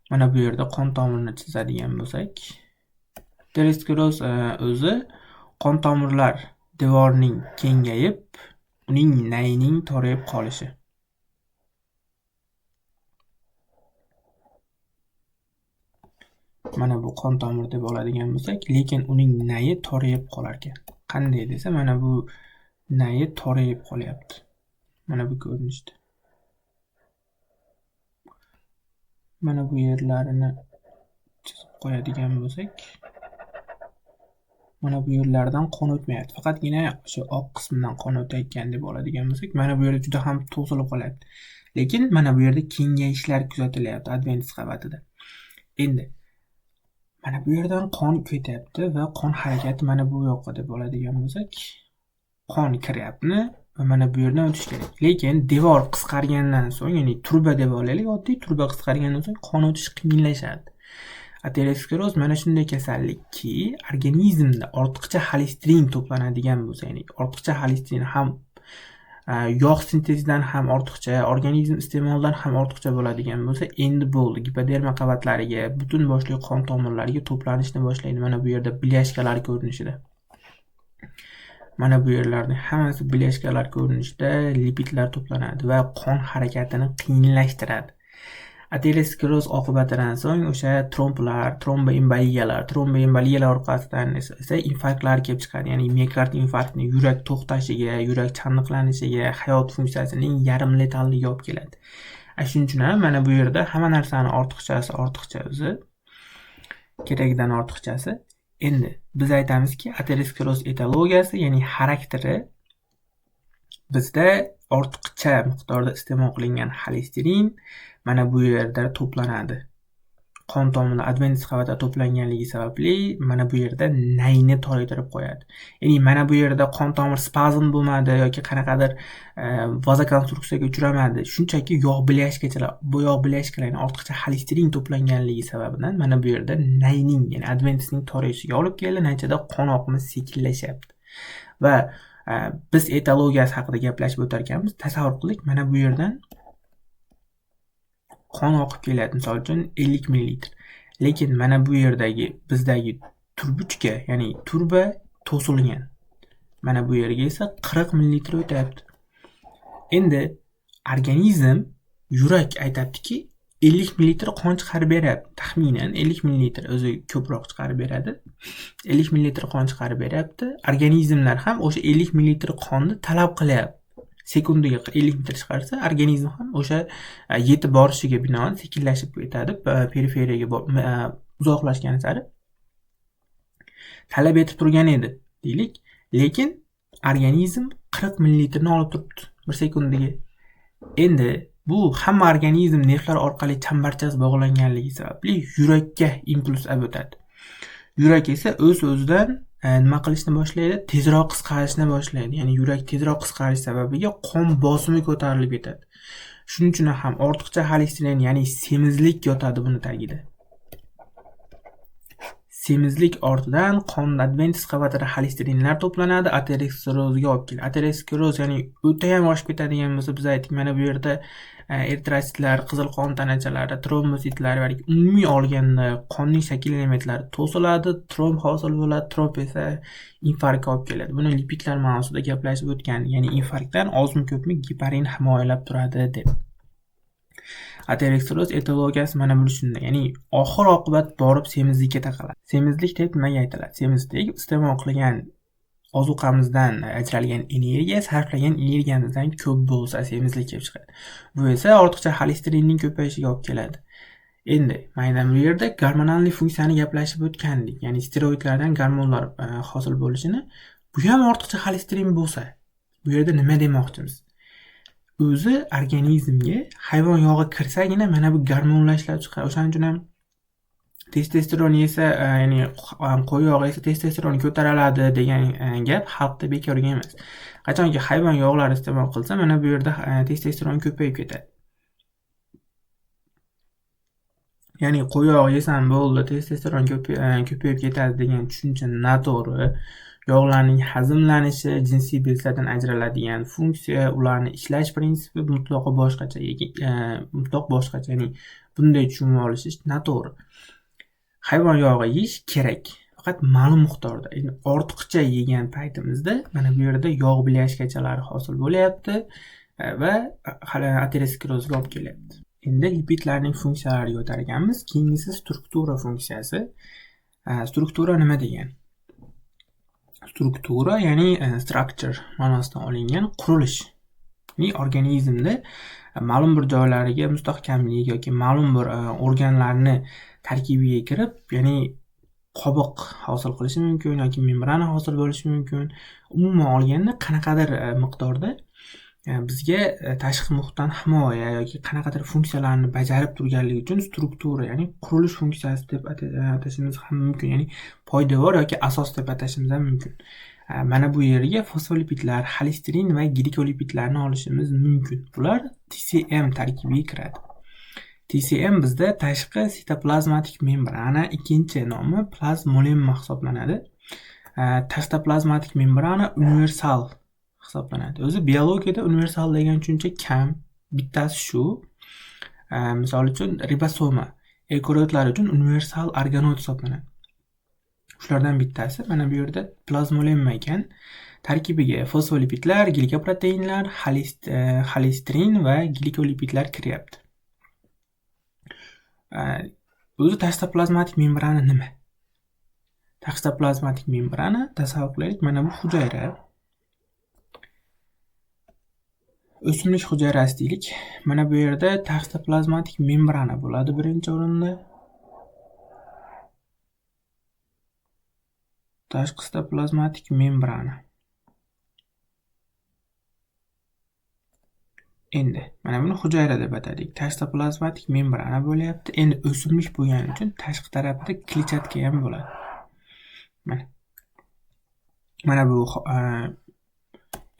mana bu yerda qon tomirini chizadigan bo'lsak, ateroskleroz o'zi qon tomirlar devorining kengayib, uning nayining torayib qolishi. Mana bu qon tomir deb oladigan bo'lsak, lekin uning nayi torayib qolar ekan. Qanday desa, mana bu nayi torayib qolyapti. Mana bu ko'rinishda. Mana bu yerlarini chizib qo'yadigan bo'lsak, mana bu yerlardan qon o'tmayapti. Faqatgina o'sha oq qismidan qon o'tayotgan deb oladigan bo'lsak, mana bu yerda juda ham to'silib qolyapti. Lekin mana bu yerda kengayishlar kuzatilyapti adventis qabatida. Endi mana bu yerdan qon ketyapti va qon harakati mana bu yoqqa deb oladigan bo'lsak, qon kiryapti va mana bu yerdan o'tish kerak. Lekin devor qisqargandan so'ng, ya'ni turba deb olaylik, oddiy turba qisqargandan so'ng qon o'tish qiyinlashadi. Ateroskleroz mana shunday kasallikki, organizmda ortiqcha xolesterin to'planadigan bo'lsa, ya'ni ortiqcha xolesterin ham yog' sintezidan ham ortiqcha, organizm iste'molidan ham ortiqcha bo'ladigan bo'lsa, endi bo'ldi. Gipoderma qavatlariga, butun boshli qon tomirlariga to'planishni boshlaydi. Mana bu yerda blyashkalar ko'rinishida. Mana bu yerlarning hammasi blyashkalar ko'rinishida lipidlar to'planadi va qon harakatini qiyinlashtiradi. Ateroskleroz oqibatidan so'ng o'sha tromblar, tromboemboliyalar orqasidan esa infarktlar kelib chiqadi. Ya'ni miokard infarktini yurak to'xtashiga, yurak chandiqlanishiga, hayot funksiyasining yarim letalligiga olib keladi. Shuning uchun ham mana bu yerda hamma narsani ortiqchasi ortiqcha o'zi, keragidan ortiqchasi. Endi biz aytamizki, ateroskleroz etiologiyasi, ya'ni xarakteri bizda ortiqcha miqdorda iste'mol qilingan xolesterin mana bu yerda to'planadi. Qon tomirlar adventis qavatida to'planganligi sababli mana bu yerda nayni toraytirib qo'yadi. Ya'ni mana bu yerda qon tomir spazm bo'lmadi yoki qanaqadir vazokonstruksiyaga uchramadi. Shunchaki yog' blyashkachalar, bu yog' blyashkalarning ortiqcha xolesterin to'planganligi sababidan mana bu yerda nayning, ya'ni adventisning torayishiga olib keldi. Natijada qon oqimi sekinlashyapti. Va biz etiologiyasi haqida gaplashib o'tar ekanmiz, tasavvur qildik, mana bu yerdan qon oqib keladi, misol uchun 50 millilitr. Lekin mana bu yerdagi bizdagi turbuchka, ya'ni turba to'silgan. Mana bu yerga esa 40 millilitr o'tyapti. Endi organizm, yurak aytayaptiki, 50 millilitr qon chiqarib beryapti. Taxminan 50 millilitr, o'zi ko'proq chiqarib beradi. 50 millilitr qon chiqarib beryapti. Organizmlar ham o'sha 50 millilitr qonni talab qilyapti. Sekundiga 50 litr chiqarsa, organizm ham o'sha yetib borishiga binoan sekinlashib ketadi, periferiyaga uzoqlashgani sari talab etib turgan edi, deylik. Lekin organizm 40 millilitrni olib turibdi bir sekundiga. Endi bu hamma organizm nervlar orqali chambarchas bog'langanligi sababli yurakka impuls olib o'tadi. Yurak esa o'z-o'zidan nima qilishni boshlaydi? Tezroq qisqarishni boshlaydi. Ya'ni yurak tezroq qisqarish sababiga qon bosimi ko'tarilib ketadi. Shuning uchun ham ortiqcha xolesterin, ya'ni semizlik yotadi buni tagida. Semizlik ortidan qon adventis qavatida xolesterinlar to'planadi, aterosklerozga olib keladi. Ateroskleroz, ya'ni o'ta ham oshib ketadigan bo'lsa, biz aytdik, mana bu yerda Eritrositlar, qizil qon tanachalari, trombositlar va umumiy olganda qonning shakl elementlari to'siladi, tromb hosil bo'ladi, tromb esa infarktga olib keladi. Buni lipidlar mavzusida gaplashib o'tgan, ya'ni infarktdan ozmi ko'pmi geparin himoyalab turadi deb. Ateroskleroz etiologiyasi mana bu shunda, ya'ni oxir oqibat borib semizlikka taqaladi. Semizlik deb nimaga aytiladi? Semizlik iste'mol qilgan ozuqamizdan ajralgan energiya sarflagan energiyamizdan ko'p bo'lsa semizlik kelib chiqadi. Bu esa ortiqcha xolesterinning ko'payishiga olib keladi. Endi mana bu yerda gormonal funksiyani gaplashib o'tgandik, ya'ni steroidlardan gormonlar hosil bo'lishini. Bu ham ortiqcha xolesterin bo'lsa, bu yerda nima demoqchimiz? O'zi organizmga hayvon yog'i kirsagina mana bu gormonlar ishlab chiqadi. O'shaning uchun ham testosteron yesa, ya'ni qo'y yog'i yesa testosteron ko'tariladi degan gap xalqda bekorga emas. Qachonki hayvon yog'lari iste'mol qilsa, mana bu yerda testosteron ko'payib ketadi. Ya'ni qo'y yog'i yesam bo'ldi, testosteron ko'payib ketadi degan tushuncha noto'g'ri. Yog'larning hazmlanishi, jinsiy bezlardan ajraladigan funksiya, ularni ishlash prinsipi mutlaqo boshqacha, mutlaq boshqacha. Ya'ni bunday tushunib olish noto'g'ri. Hayvon yog'i yeyish kerak, faqat ma'lum miqdorda. Endi ortiqcha yegan paytimizda mana bu yerda yog' bilyashkachalari hosil bo'lyapti va aterosklerozga olib kelyapti. Endi lipidlarning funksiyalariga o'tar ekanmiz. Keyingisi struktura funksiyasi. Struktura nima degan? Struktura, ya'ni structure ma'nosidan olingan qurilish. Ya'ni organizmda ma'lum bir joylariga mustahkamlik yoki ma'lum bir organlarni tarkibiga kirib, ya'ni qobiq hosil qilishi mumkin yoki membrana hosil bo'lishi mumkin. Umuman olganda qanaqadir miqdorda bizga tashqi muhitdan himoya yoki qanaqadir funksiyalarni bajarib turganligi uchun struktura, ya'ni qurilish funksiyasi deb atashimiz ham mumkin, ya'ni poydevor yoki asos deb atashimiz ham mumkin. Mana bu yerga fosfolipidlar, xolesterin va glikolipidlarni olishimiz mumkin. Bular TCM tarkibiga kiradi. TCM bizda tashqi sitoplazmatik membrana, ikkinchi nomi plazmolemma hisoblanadi. Tashqi membrana universal hisoblanadi. O'zi biologiyada universal degan tushuncha kam, bittasi shu. Misol uchun ribosoma eukaryotlar uchun universal organoid hisoblanadi. Shulardan bittasi mana bu yerda plazmolemma ekan. Tarkibiga fosfolipidlar, glikoproteinlar, xolesterin va glikolipidlar kiryapti. O'zi tashqi plazmatik membrana nima? Tashqi plazmatik membrana, tasavvur qilaylik, mana bu hujayra. O'simlik hujayrasi deylik. Mana bu yerda tashqi plazmatik membrana bo'ladi birinchi o'rinda. Tashqi sitoplazmatik membrana. Endi mana buni hujayra deb atadik. Tashqi plazmatik membrana bo'lyapti. Endi o'simlik bo'lgani uchun tashqi tarafida kletchatka ham bo'ladi. Mana. Mana bu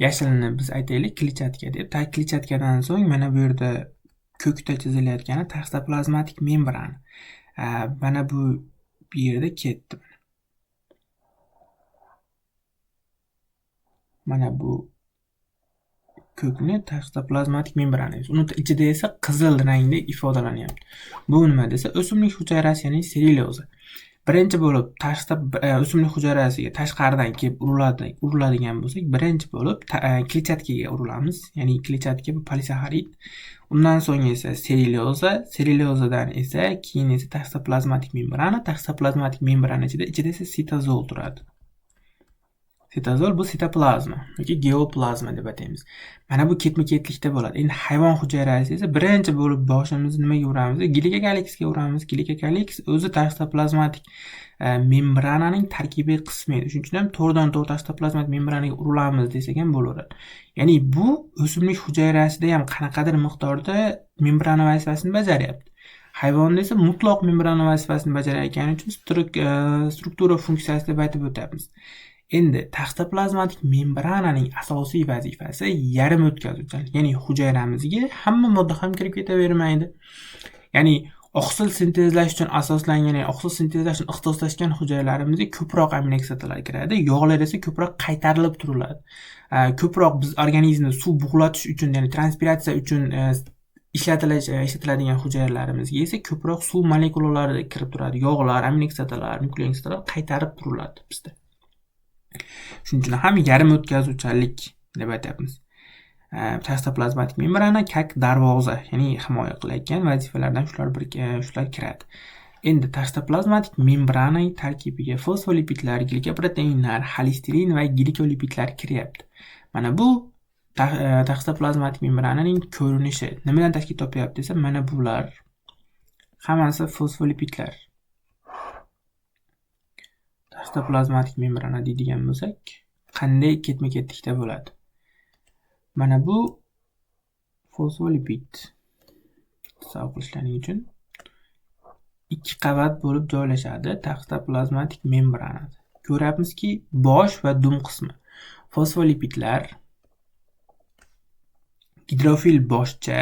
yashilini biz aytaylik kletchatka deb. Kletchatkadan so'ng mana bu yerda ko'kda chizilayotgani tashqi plazmatik membrana. Mana bu yerda ketdi. Mana bu ko'kni tashqi plazmatik membrana. Uni ichida esa qizil rangda ifodalanyapti. Bu nima desa, o'simlik hujayrasi, ya'ni sellyuloza. Birinchi bo'lib tashqi o'simlik hujayrasiga tashqaridan kelib uriladigan bo'lsak, birinchi bo'lib kletchatkaga urilamiz. Ya'ni kletchatka bu polisaxarid. Undan so'ng esa sellyuloza, sellyulozadan esa keyin esa tashqi plazmatik membrana, tashqi plazmatik membrana ichida esa sitozol turadi. Sitozol bu sitoplazma yoki geoplazma deb ataymiz. Mana bu ketma-ketlikda bo'ladi. Endi hayvon hujayrasi esa birinchi bo'lib boshimizni nimaga uramiz? Glikokaliksga uramiz. Glikokaliks o'zi tashqi plazmatik membrananing tarkibiy qismi edi. Shuning uchun ham to'g'ridan to'g'ri tashqi plazmatik membranaga urilamiz desak ham bo'laveradi. Ya'ni bu o'simlik hujayrasida ham qanaqadir miqdorda membrana vazifasini bajaryapti. Hayvonda esa mutlaq membrana vazifasini bajarayotgani uchun struktura funksiyasi deb aytib o'tamiz. Endi tashqi plazmatik membrananing asosiy vazifasi yarim o'tkazuvchanlik, ya'ni hujayramizga hamma modda ham kirib ketavermaydi. Ya'ni oqsil sintezlash uchun asoslangan, ya'ni oqsil sintezlash uchun ixtisoslashgan hujayralarimizga ko'proq aminokislotalar kiradi, yog'lar esa ko'proq qaytarilib turiladi. Ko'proq biz organizmni suv bug'latish uchun, ya'ni transpiratsiya uchun Ishlatiladigan hujayralarimizga esa ko'proq suv molekulalari kirib turadi. Yog'lar, aminokislotalar, nuklein kislotalar qaytarib turiladi bizda. Shuning uchun ham yarim o'tkazuvchanlik deb aytyapmiz. Tashqi membrana kak darvoza, ya'ni himoya qilayotgan vazifalardan shular kiradi. Endi tashqi membrana tarkibiga fosfolipidlar, glikoproteinlar, xolesterin va glikolipidlar kiryapti. Mana bu tashqi plazmatik membrananing ko'rinishi. Nimadan tashkil topyapti desa, mana bular hammasi fosfolipidlar. Tashqi plazmatik membrana deydigan bo'lsak, qanday ketma-ketlikda bo'ladi? Mana bu fosfolipid. Tasavvur qilishlaring uchun ikki qavat bo'lib joylashadi tashqi plazmatik membranada. Ko'ryapmizki, bosh va dum qismi fosfolipidlar, gidrofil boshcha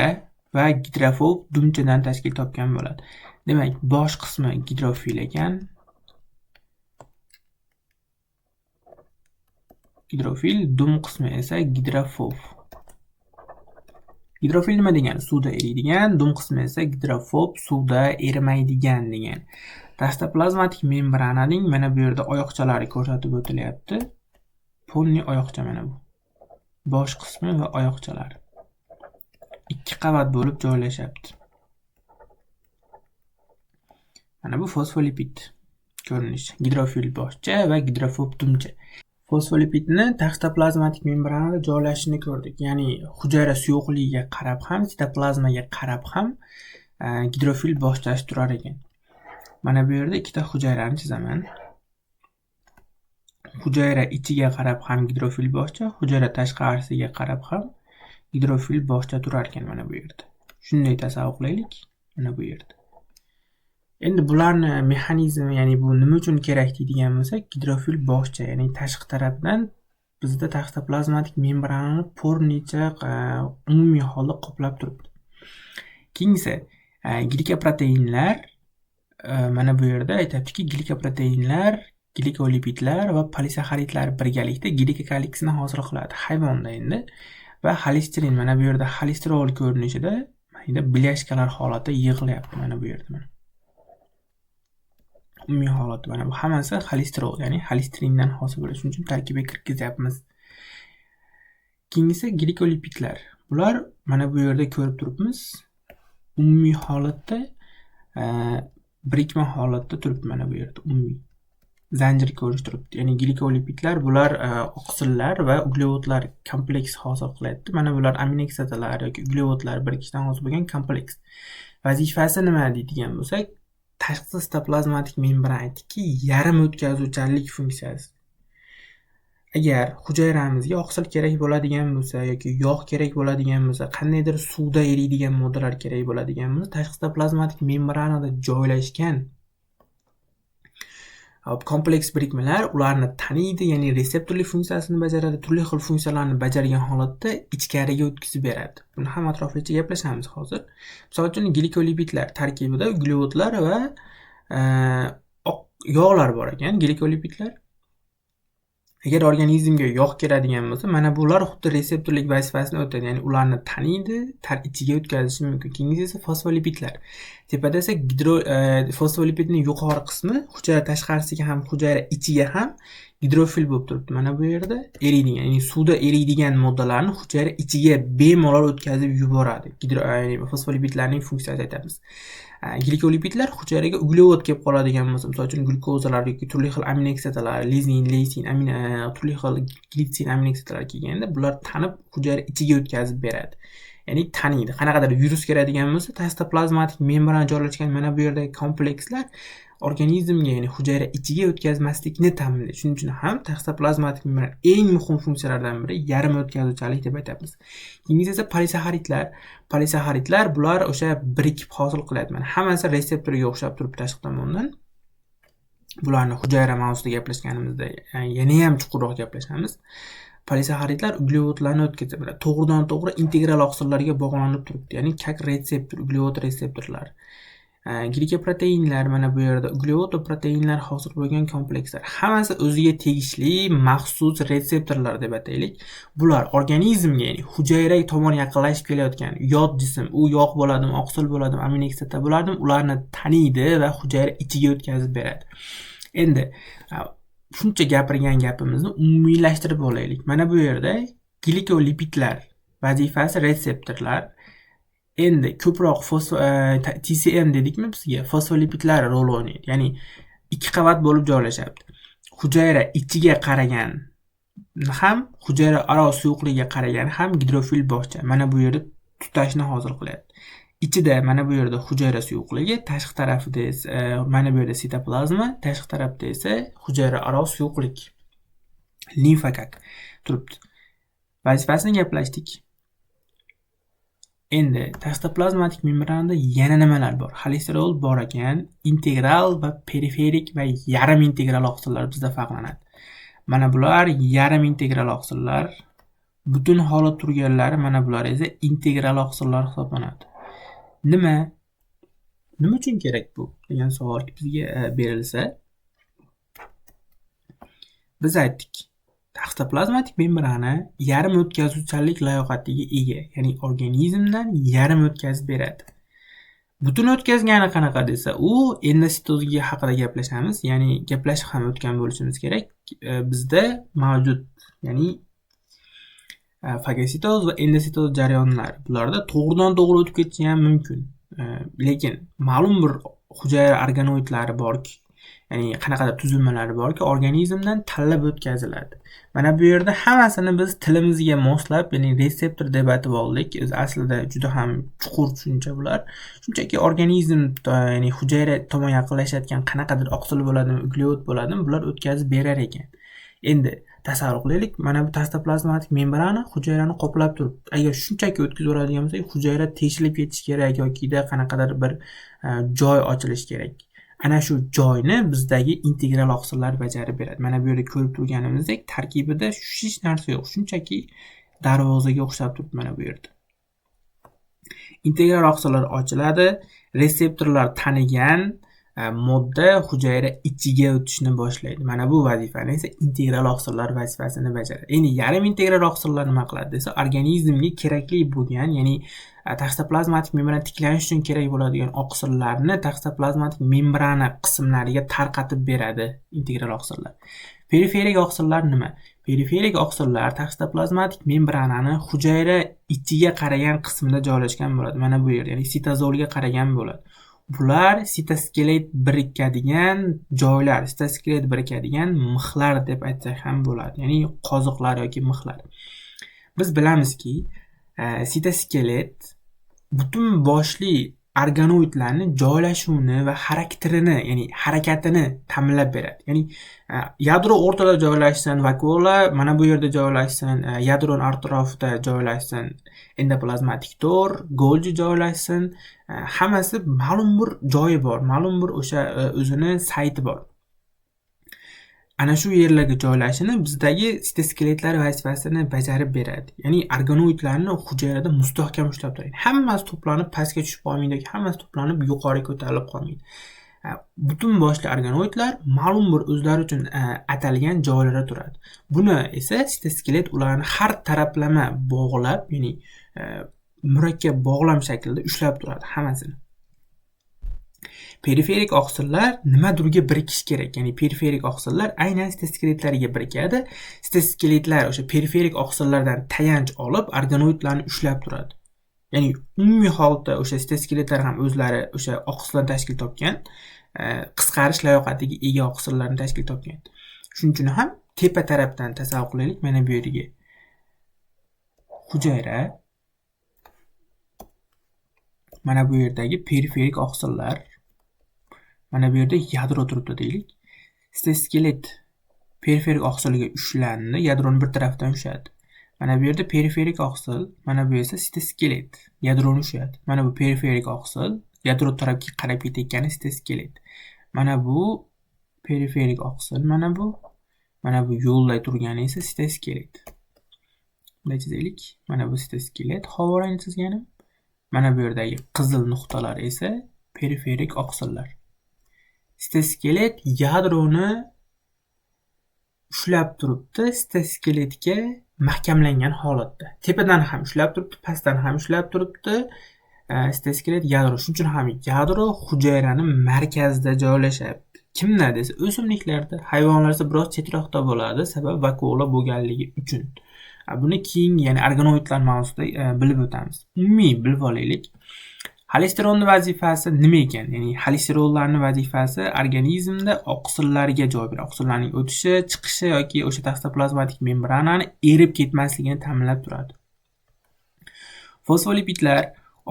va gidrofob dumchadan tashkil topgan bo'ladi. Demak, bosh qismi gidrofil ekan. Gidrofil, dum qismi esa gidrofob. Gidrofil nima degani? Suvda eriydigan, dum qismi esa gidrofob, suvda erimaydigan degan. Tashqi plazmatik membrananing mana bu yerda oyoqchalari ko'rsatib o'tilyapti. Polni oyoqcha mana bu. Bosh qismi va oyoqchalari. Ikki qavat bo'lib joylashyapti. Mana bu fosfolipid ko'rinishi. Gidrofil boshcha va gidrofob dumcha. Fosfolipidni tashqi plazmatik membranada joylashishini ko'rdik. Ya'ni hujayra suyuqligiga qarab ham, sitoplazmaga qarab ham gidrofil boshchasi turar ekan. Mana bu yerda ikkita hujayrani chizaman. Hujayra ichiga qarab ham gidrofil boshcha, hujayra tashqarisiga qarab ham gidrofil boshcha turar ekan mana bu yerda. Shunday tasavvur qilaylik mana bu yerda. Endi bularni mexanizmi, ya'ni bu nima uchun kerak deydigan bo'lsak, gidrofil boshcha, ya'ni tashqi tarafdan bizda tashqi plazmatik membranani pornicha umumiy holda qoplab turibdi. Keyingisi glikoproteinlar, mana bu yerda aytyaptiki, glikoproteinlar, glikolipidlar va polisaxaridlar birgalikda glikokaliksni hosil qiladi hayvonda endi. Va xolesterin, mana bu yerda xolesterol ko'rinishida mayda blyashkalar holatida yig'ilyapti mana bu yerda mana. Umumiy holatda mana bu hammasi xolesterol, ya'ni xolesterindan hosil bo'ladi. Shuning uchun tarkibga kirgizyapmiz. Keyingisi glikolipidlar. Bular mana bu yerda ko'rib turibmiz. Umumiy holatda birikma holatda turibdi mana bu yerda umumiy zanjir ko'rinish turibdi. Ya'ni glikolipidlar bular oqsillar va uglevodlar kompleks hosil qilyapti. Mana bular aminokislotalar yoki uglevodlar birikishidan hosil bo'lgan kompleks. Vazifasi nima deydigan bo'lsak, tashqi sitoplazmatik membran aytdikki, yarim o'tkazuvchanlik funksiyasi. Agar hujayramizga oqsil kerak bo'ladigan bo'lsa yoki yog' kerak bo'ladigan bo'lsa, qandaydir suvda eriydigan moddalar kerak bo'ladigan bo'lsa, tashqi sitoplazmatik membranada joylashgan kompleks birikmalar ularni taniydi, ya'ni reseptorlik funksiyasini bajaradi, turli xil funksiyalarni bajargan holatda ichkariga o'tkazib beradi. Buni ham atroflicha gaplashamiz hozir. Misol uchun glikolipidlar tarkibida uglevodlar va yog'lar bor ekan, glikolipidlar. Agar organizmga yog' keladigan bo'lsa, mana bular xuddi reseptorlik vazifasini o'taydi, ya'ni ularni taniydi, ichiga o'tkazishi mumkin. Keyingisi esa fosfolipidlar. Tepada esa fosfolipidning yuqori qismi hujayra tashqarisiga ham, hujayra ichiga ham gidrofil bo'lib turibdi. Mana bu yerda eriydigan, ya'ni suvda eriydigan moddalarni hujayra ichiga bemalol o'tkazib yuboradi. Ya'ni fosfolipidlarning funksiyasi aytamiz. Glikolipidlar hujayraga uglevod kelib qoladigan bo'lsa, misol uchun glyukozalar yoki turli xil aminokislotalar, lizin, leysin, turli xil glitsin aminokislotalar kelganda bular tanib hujayra ichiga o'tkazib beradi. Ya'ni taniydi. Qanaqadir virus keladigan bo'lsa, tashqi plazmatik membrana joylashgan mana bu yerdagi komplekslar organizmga, ya'ni hujayra ichiga o'tkazmaslikni ta'minlaydi. Shuning uchun ham tashqi plazmatik membran eng muhim funksiyalardan biri yarim o'tkazuvchanlik deb aytamiz. Keyingisi esa polisaxaridlar. Polisaxaridlar bular o'sha birikib hosil qiladi. Mana hammasi reseptorga o'xshab turibdi tashqi tomondan. Bularni hujayra mavzusida gaplashganimizda yana ham chuqurroq gaplashamiz. Polisaxaridlar uglevodlarni o'tkazadi. Bular to'g'ridan to'g'ri integral oqsillarga bog'lanib turibdi. Ya'ni kak retseptor, uglevod retseptorlar. Glikoproteinlar, mana bu yerda uglevodoproteinlar hosil bo'lgan komplekslar. Hammasi o'ziga tegishli maxsus retseptorlar deb ataylik. Bular organizmga, ya'ni hujayra tomon yaqinlashib kelayotgan yot jism, u yog' bo'ladimi, oqsil bo'ladimi, aminokislota bo'ladimi, ularni taniydi va hujayra ichiga o'tkazib beradi. Endi shuncha gapirgan gapimizni umumiylashtirib olaylik. Mana bu yerda glikolipidlar vazifasi retseptorlar. Endi ko'proq TCM dedikmi bizga? Fosfolipidlar rol o'ynaydi. Ya'ni ikki qavat bo'lib joylashyapti. Hujayra ichiga qaragan ham, hujayra aro suyuqligiga qaragan ham gidrofil bog'cha. Mana bu yerda tutashni hosil qilyapti. Ichida mana bu yerda hujayra suyuqligi, tashqi tarafida esa mana bu yerda sitoplazma, tashqi tarafda esa hujayra aro suyuqlik, limfakak turibdi. Vazifasini gaplashdik. Endi tashqi membranada yana nimalar bor? Xolesterol bor ekan, integral va periferik va yarim integral oqsillar bizda farqlanadi. Mana bular yarim integral oqsillar, butun holat turganlari mana bular esa integral oqsillar hisoblanadi. Nima uchun kerak bu degan savol bizga berilsa, biz aytdik. Tashqi membrana yarim o'tkazuvchanlik layoqatiga ega, ya'ni organizmdan yarim o'tkazib beradi. Butun o'tkazgani qanaqa desa, u endositozga haqida gaplashamiz, ya'ni gaplashib ham o'tgan bo'lishimiz kerak. Bizda mavjud, ya'ni fagositoz va endositoz jarayonlari, bularda to'g'ridan to'g'ri o'tib ketishi ham mumkin. Lekin ma'lum bir hujayra organoidlari borki, ya'ni qanaqadir tuzilmalari borki, organizmdan tanlab o'tkaziladi. Mana bu yerda hammasini biz tilimizga moslab, ya'ni retseptor deb atib oldik. O'zi aslida juda ham chuqur tushuncha bular. Shunchaki organizm, ya'ni hujayra tomon yaqinlashayotgan qanaqadir oqsil bo'ladimi, uglevod bo'ladimi, bular o'tkazib berar ekan. Endi tasavvur qilaylik, mana bu tashqi membrana hujayrani qoplab turibdi. Agar shunchaki o'tkazib yuboradigan bo'lsak, hujayra teshilib ketishi kerak yokida qanaqadir bir joy ochilishi kerak. Ana shu joyni bizdagi integral oqsillar bajarib beradi. Mana bu yerda ko'rib turganimizdek, tarkibida hech narsa yo'q, shunchaki darvozaga o'xshab turibdi mana bu yerda. Integral oqsillar ochiladi, retseptorlar tanigan modda hujayra ichiga o'tishni boshlaydi. Mana bu vazifani esa integral oqsillar vazifasini bajaradi. Endi yarim integral oqsillar nima qiladi desa, organizmga kerakli bo'lgan, ya'ni tashqi membrana tiklanish uchun kerak bo'ladigan oqsillarni tashqi membrana qismlariga tarqatib beradi integral oqsillar. Periferik oqsillar nima? Periferik oqsillar tashqi membranani hujayra ichiga qaragan qismida joylashgan bo'ladi. Mana bu yerda, ya'ni sitozolga qaragan bo'ladi. Bular sitoskelet birikadigan joylar, sitoskelet birikadigan mixlar deb aytsak ham bo'ladi, ya'ni qoziqlar yoki mixlar. Biz bilamizki, sitoskelet butun boshli organoidlarni joylashuvini va xarakterini, ya'ni harakatini ta'minlab beradi. Ya'ni yadro o'rtada joylashsin, vakuola mana bu yerda joylashsin, yadroni atrofida joylashsin, endoplazmatik to'r, Golgi joylashsin, hammasi ma'lum bir joyi bor, ma'lum bir o'sha o'zini sayti bor. Ana shu yerlarga joylashini bizdagi sitoskeletlar vazifasini bajarib beradi. Ya'ni organoidlarni hujayrada mustahkam ushlab turadi. Hammasi to'planib pastga tushib qolmaydi yoki hammasi to'planib yuqori ko'tarilib qolmaydi. Butun boshli organoidlar ma'lum bir o'zlari uchun atalgan joylarda turadi. Buni esa sitoskelet ularni har taraflama bog'lab, ya'ni murakkab bog'lam shaklida ushlab turadi hammasini. Periferik oqsillar nimadirga birikishi kerak. Ya'ni periferik oqsillar aynan sitoskeletlarga birikadi. Sitoskeletlar o'sha periferik oqsillardan tayanch olib organoidlarni ushlab turadi. Ya'ni umumiy holda o'sha sitoskeletlar ham o'zlari o'sha oqsillarni tashkil topgan, qisqarish layoqatiga ega oqsillarni tashkil topgan. Shuning uchun ham tepa tarafdan tasavvur qilaylik, mana bu yerga hujayra, mana bu yerdagi periferik oqsillar, mana bu yerda yadro turibdi deylik. Sitoskelet periferik oqsilga ushlandi, yadroni bir tarafdan ushladi. Mana bu yerda periferik oqsil, mana bu esa sitoskelet, yadroni ushladi. Mana bu periferik oqsil, yadro tarafga qarab ketayotgani sitoskelet. Mana bu periferik oqsil, mana bu yo'lday turgani esa sitoskelet. Bunday chizaylik. Mana bu sitoskelet, havorangni chizganim. Mana bu yerdagi qizil nuqtalar esa Periferik oqsillar. Sitoskelet yadroni ushlab turibdi, sitoskeletga mahkamlangan holatda. Tepadan ham ushlab turibdi, pastdan ham ushlab turibdi. Sitoskelet yadro. Shuning uchun ham yadro hujayrani markazida joylashyapti. Kimda desa, o'simliklarda, hayvonlarda biroz chetroqda bo'ladi, sabab vakuola bo'lganligi uchun. Buni keyingi, ya'ni organoidlar mavzusida bilib o'tamiz. Umumiy bilib olaylik. Xolesterolning vazifasi nima ekan? Ya'ni xolesterollarning vazifasi organizmda oqsillarga joy beradi. Oqsillarning o'tishi, chiqishi yoki o'sha toksoplasmatik membranani erib ketmasligini ta'minlab turadi. Fosfolipidlar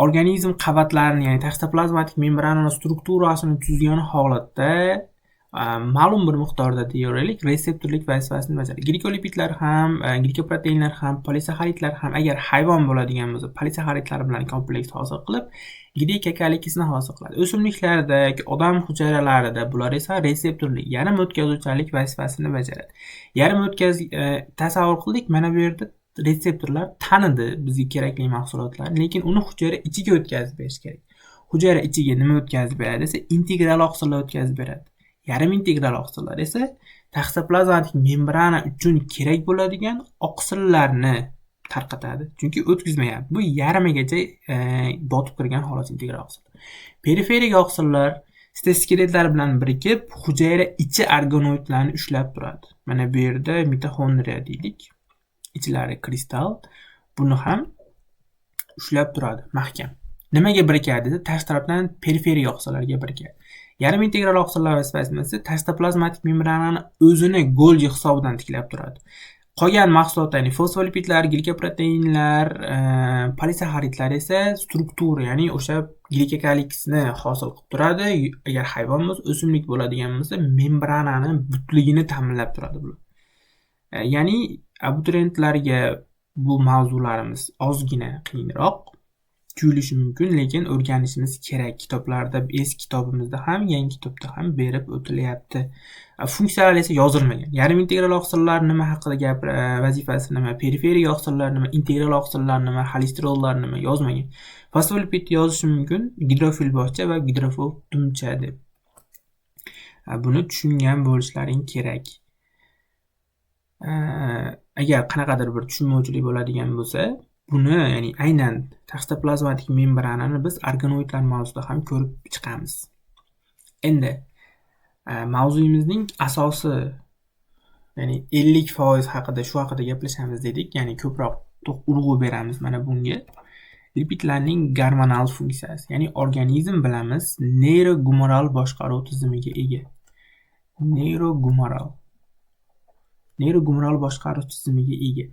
organizm qavatlarini, ya'ni toksoplasmatik membranani strukturasini tuzgan holatda ma'lum bir miqdorda deyarli reseptorlik vazifasini bajaradi. Glikolipidlar ham, glikoproteinlar ham, polisaxaridlar ham, agar hayvon bo'ladigan bo'lsa, polisaxaridlar bilan kompleks hosil qilib, glikokalikisni hosil qiladi. O'simliklarda yoki odam hujayralarida bular esa reseptorlik, yarim o'tkazuvchanlik vazifasini bajaradi. Yarim o'tkaz tasavvur qildik, mana bu yerda reseptorlar tanidi bizga kerakli mahsulotlarni, lekin uni hujayra ichiga o'tkazib berish kerak. Hujayra ichiga nima o'tkazib beradi desa, integral oqsillar o'tkazib beradi. Yarim integral oqsillar esa toksoplasmatik membrana uchun kerak bo'ladigan oqsillarni tarqatadi. Chunki o'tkazmayapti. Bu yarmigacha botib kirgan holat integral oqsil. Periferik oqsillar sitoskeletlar bilan birikib hujayra ichi organoidlarni ushlab turadi. Mana bu yerda mitoxondriya deylik. Ichlari kristal. Buni ham ushlab turadi mahkam. Nimaga birikadi desa, tashqi tarafdan periferik oqsillarga birikadi. Yarim integral oqsillar vazifasi esa toksoplasmatik membranani o'zini Golgi hisobidan tiklab turadi. Qolgan mahsulotlar, ya'ni fosfolipidlar, glikoproteinlar, polisaxaridlar esa struktura, ya'ni o'sha glikokaliksni hosil qilib turadi. Agar hayvon bo'lsa, o'simlik bo'ladigan bo'lsa, membranani butligini ta'minlab turadi bular. Ya'ni abituriyentlarga bu mavzularimiz ozgina qiyinroq tuyulishi mumkin, lekin o'rganishimiz kerak. Kitoblarda, eski kitobimizda ham, yangi kitobda ham berib o'tilyapti. Funksiyalar esa yozilmagan. Yarim integral oqsillar nima haqida gap, vazifasi nima, periferik oqsillar nima, integral oqsillar nima, xolesterollar nima yozmagan. Fosfolipid yozishi mumkin, gidrofil boshcha va gidrofob dumcha deb. Buni tushungan bo'lishlaring kerak. Agar qanaqadir bir tushunmovchilik bo'ladigan bo'lsa, buni, ya'ni aynan toksoplasmatik membranani biz organoidlar mavzusida ham ko'rib chiqamiz. Endi mavzuyimizning asosi, ya'ni 50% haqida, shu haqida gaplashamiz dedik, ya'ni ko'proq urg'u beramiz mana bunga. Lipidlarning gormonal funksiyasi, ya'ni organizm bilamiz neyrogumoral boshqaruv tizimiga ega. Neyrogumoral. Neyrogumoral boshqaruv tizimiga ega.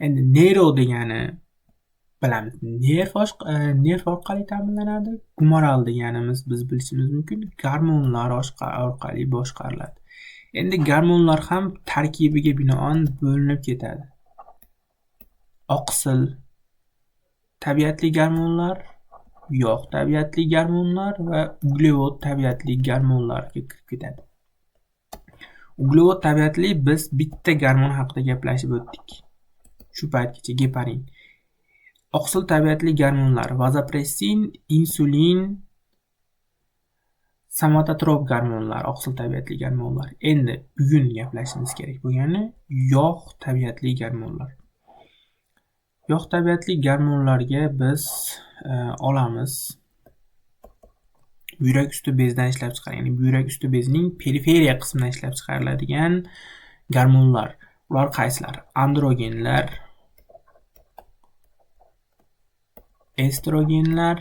Endi neyro degani bilamiz, nerv orqali ta'minlanadi. Gumoral deganimiz biz bilishimiz mumkin, gormonlar orqali boshqariladi. Endi gormonlar ham tarkibiga binoan bo'linib ketadi. Oqsil tabiatli gormonlar, yog' tabiatli gormonlar va uglevod tabiatli gormonlarga kirib ketadi. Uglevod tabiatli biz bitta gormon haqida gaplashib o'tdik. Shu paytgacha geparin. Oqsil tabiatli gormonlar vazopressin, insulin, somatotrop gormonlar, oqsil tabiatli gormonlar. Endi bugun gaplashishimiz kerak bo'lgani yog' tabiatli gormonlar. Yog' tabiatli gormonlarga biz olamiz buyrak usti bezidan ishlab chiqarilgan, ya'ni buyrak usti bezining periferiya qismidan ishlab chiqariladigan gormonlar. Ular qaysilar? Androgenlar, estrogenlar,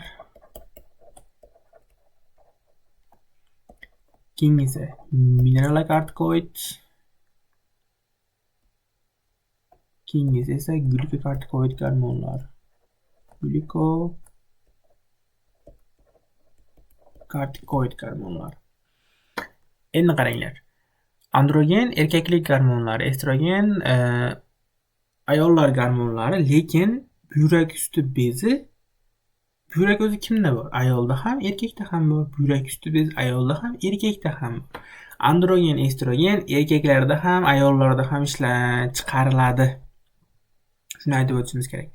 keyingisi mineralokortikoid, keyingisi esa glyukokortikoid gormonlar. Glyukokortikoid gormonlar. Endi qaranglar. Androgen erkaklik gormonlari, estrogen ayollar gormonlari, lekin buyrak usti bezi, buyrak o'zi kimda bor? Ayolda ham, erkakda ham bor. Buyrak usti bezi ayolda ham, erkakda ham bor. Androgen, estrogen erkaklarda ham, ayollarda ham ishlab chiqariladi. Shuni aytib o'tishimiz kerak.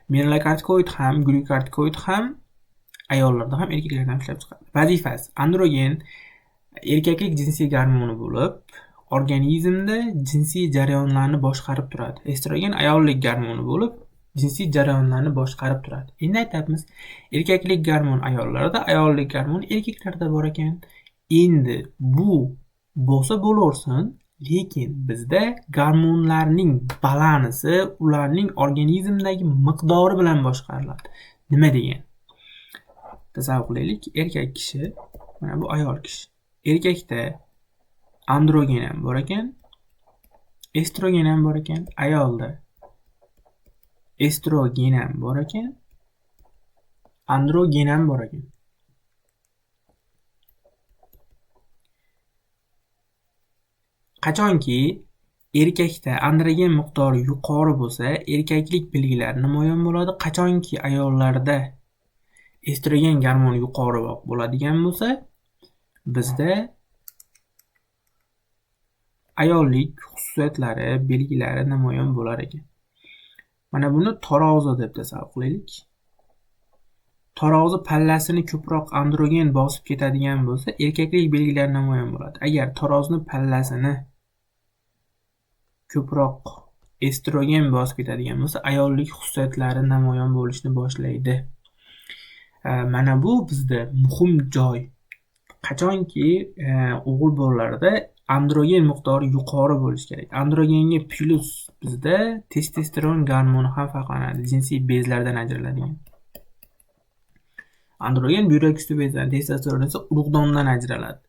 Mineralokortikoid ham, glyukokortikoid ham Ayollarda ham, erkaklarda ham ishlab chiqadi. Vazifasi: androgen erkaklik jinsiy gormoni bo'lib, organizmda jinsiy jarayonlarni boshqarib turadi. Estrogen ayollik gormoni bo'lib, jinsiy jarayonlarni boshqarib turadi. Endi aytyapmiz, erkaklik gormon ayollarda, ayollik gormon erkaklarda bor ekan. Endi bu bo'lsa bo'laversin, lekin bizda gormonlarning balansi ularning organizmdagi miqdori bilan boshqariladi. Nima degan? Tasavvur qilaylik, erkak kishi, mana bu ayol kishi. Erkakda androgen ham bor ekan, estrogen ham bor ekan, ayolda estrogen ham bor ekan, androgen ham bor ekan. Qachonki erkakda androgen miqdori yuqori bo'lsa, erkaklik belgilari namoyon bo'ladi. Qachonki ayollarda estrogen gormoni yuqoriroq bo'ladigan bo'lsa, bizda ayollik xususiyatlari, belgilari namoyon bo'lar ekan. Mana buni tarozi deb tasavvur qilaylik. Tarozi pallasini ko'proq androgen bosib ketadigan bo'lsa, erkaklik belgilari namoyon bo'ladi. Agar tarozini pallasini ko'proq estrogen bosib ketadigan bo'lsa, ayollik xususiyatlari namoyon bo'lishni boshlaydi. Mana bu bizda muhim joy. Qachonki o'g'il bolalarda androgen miqdori yuqori bo'lishi kerak. Androgenga plyus bizda testosteron gormoni ham farqlanadi, jinsiy bezlardan ajraladigan. Androgen buyrak usti bezidan, testosteron esa urug'dondan ajraladi.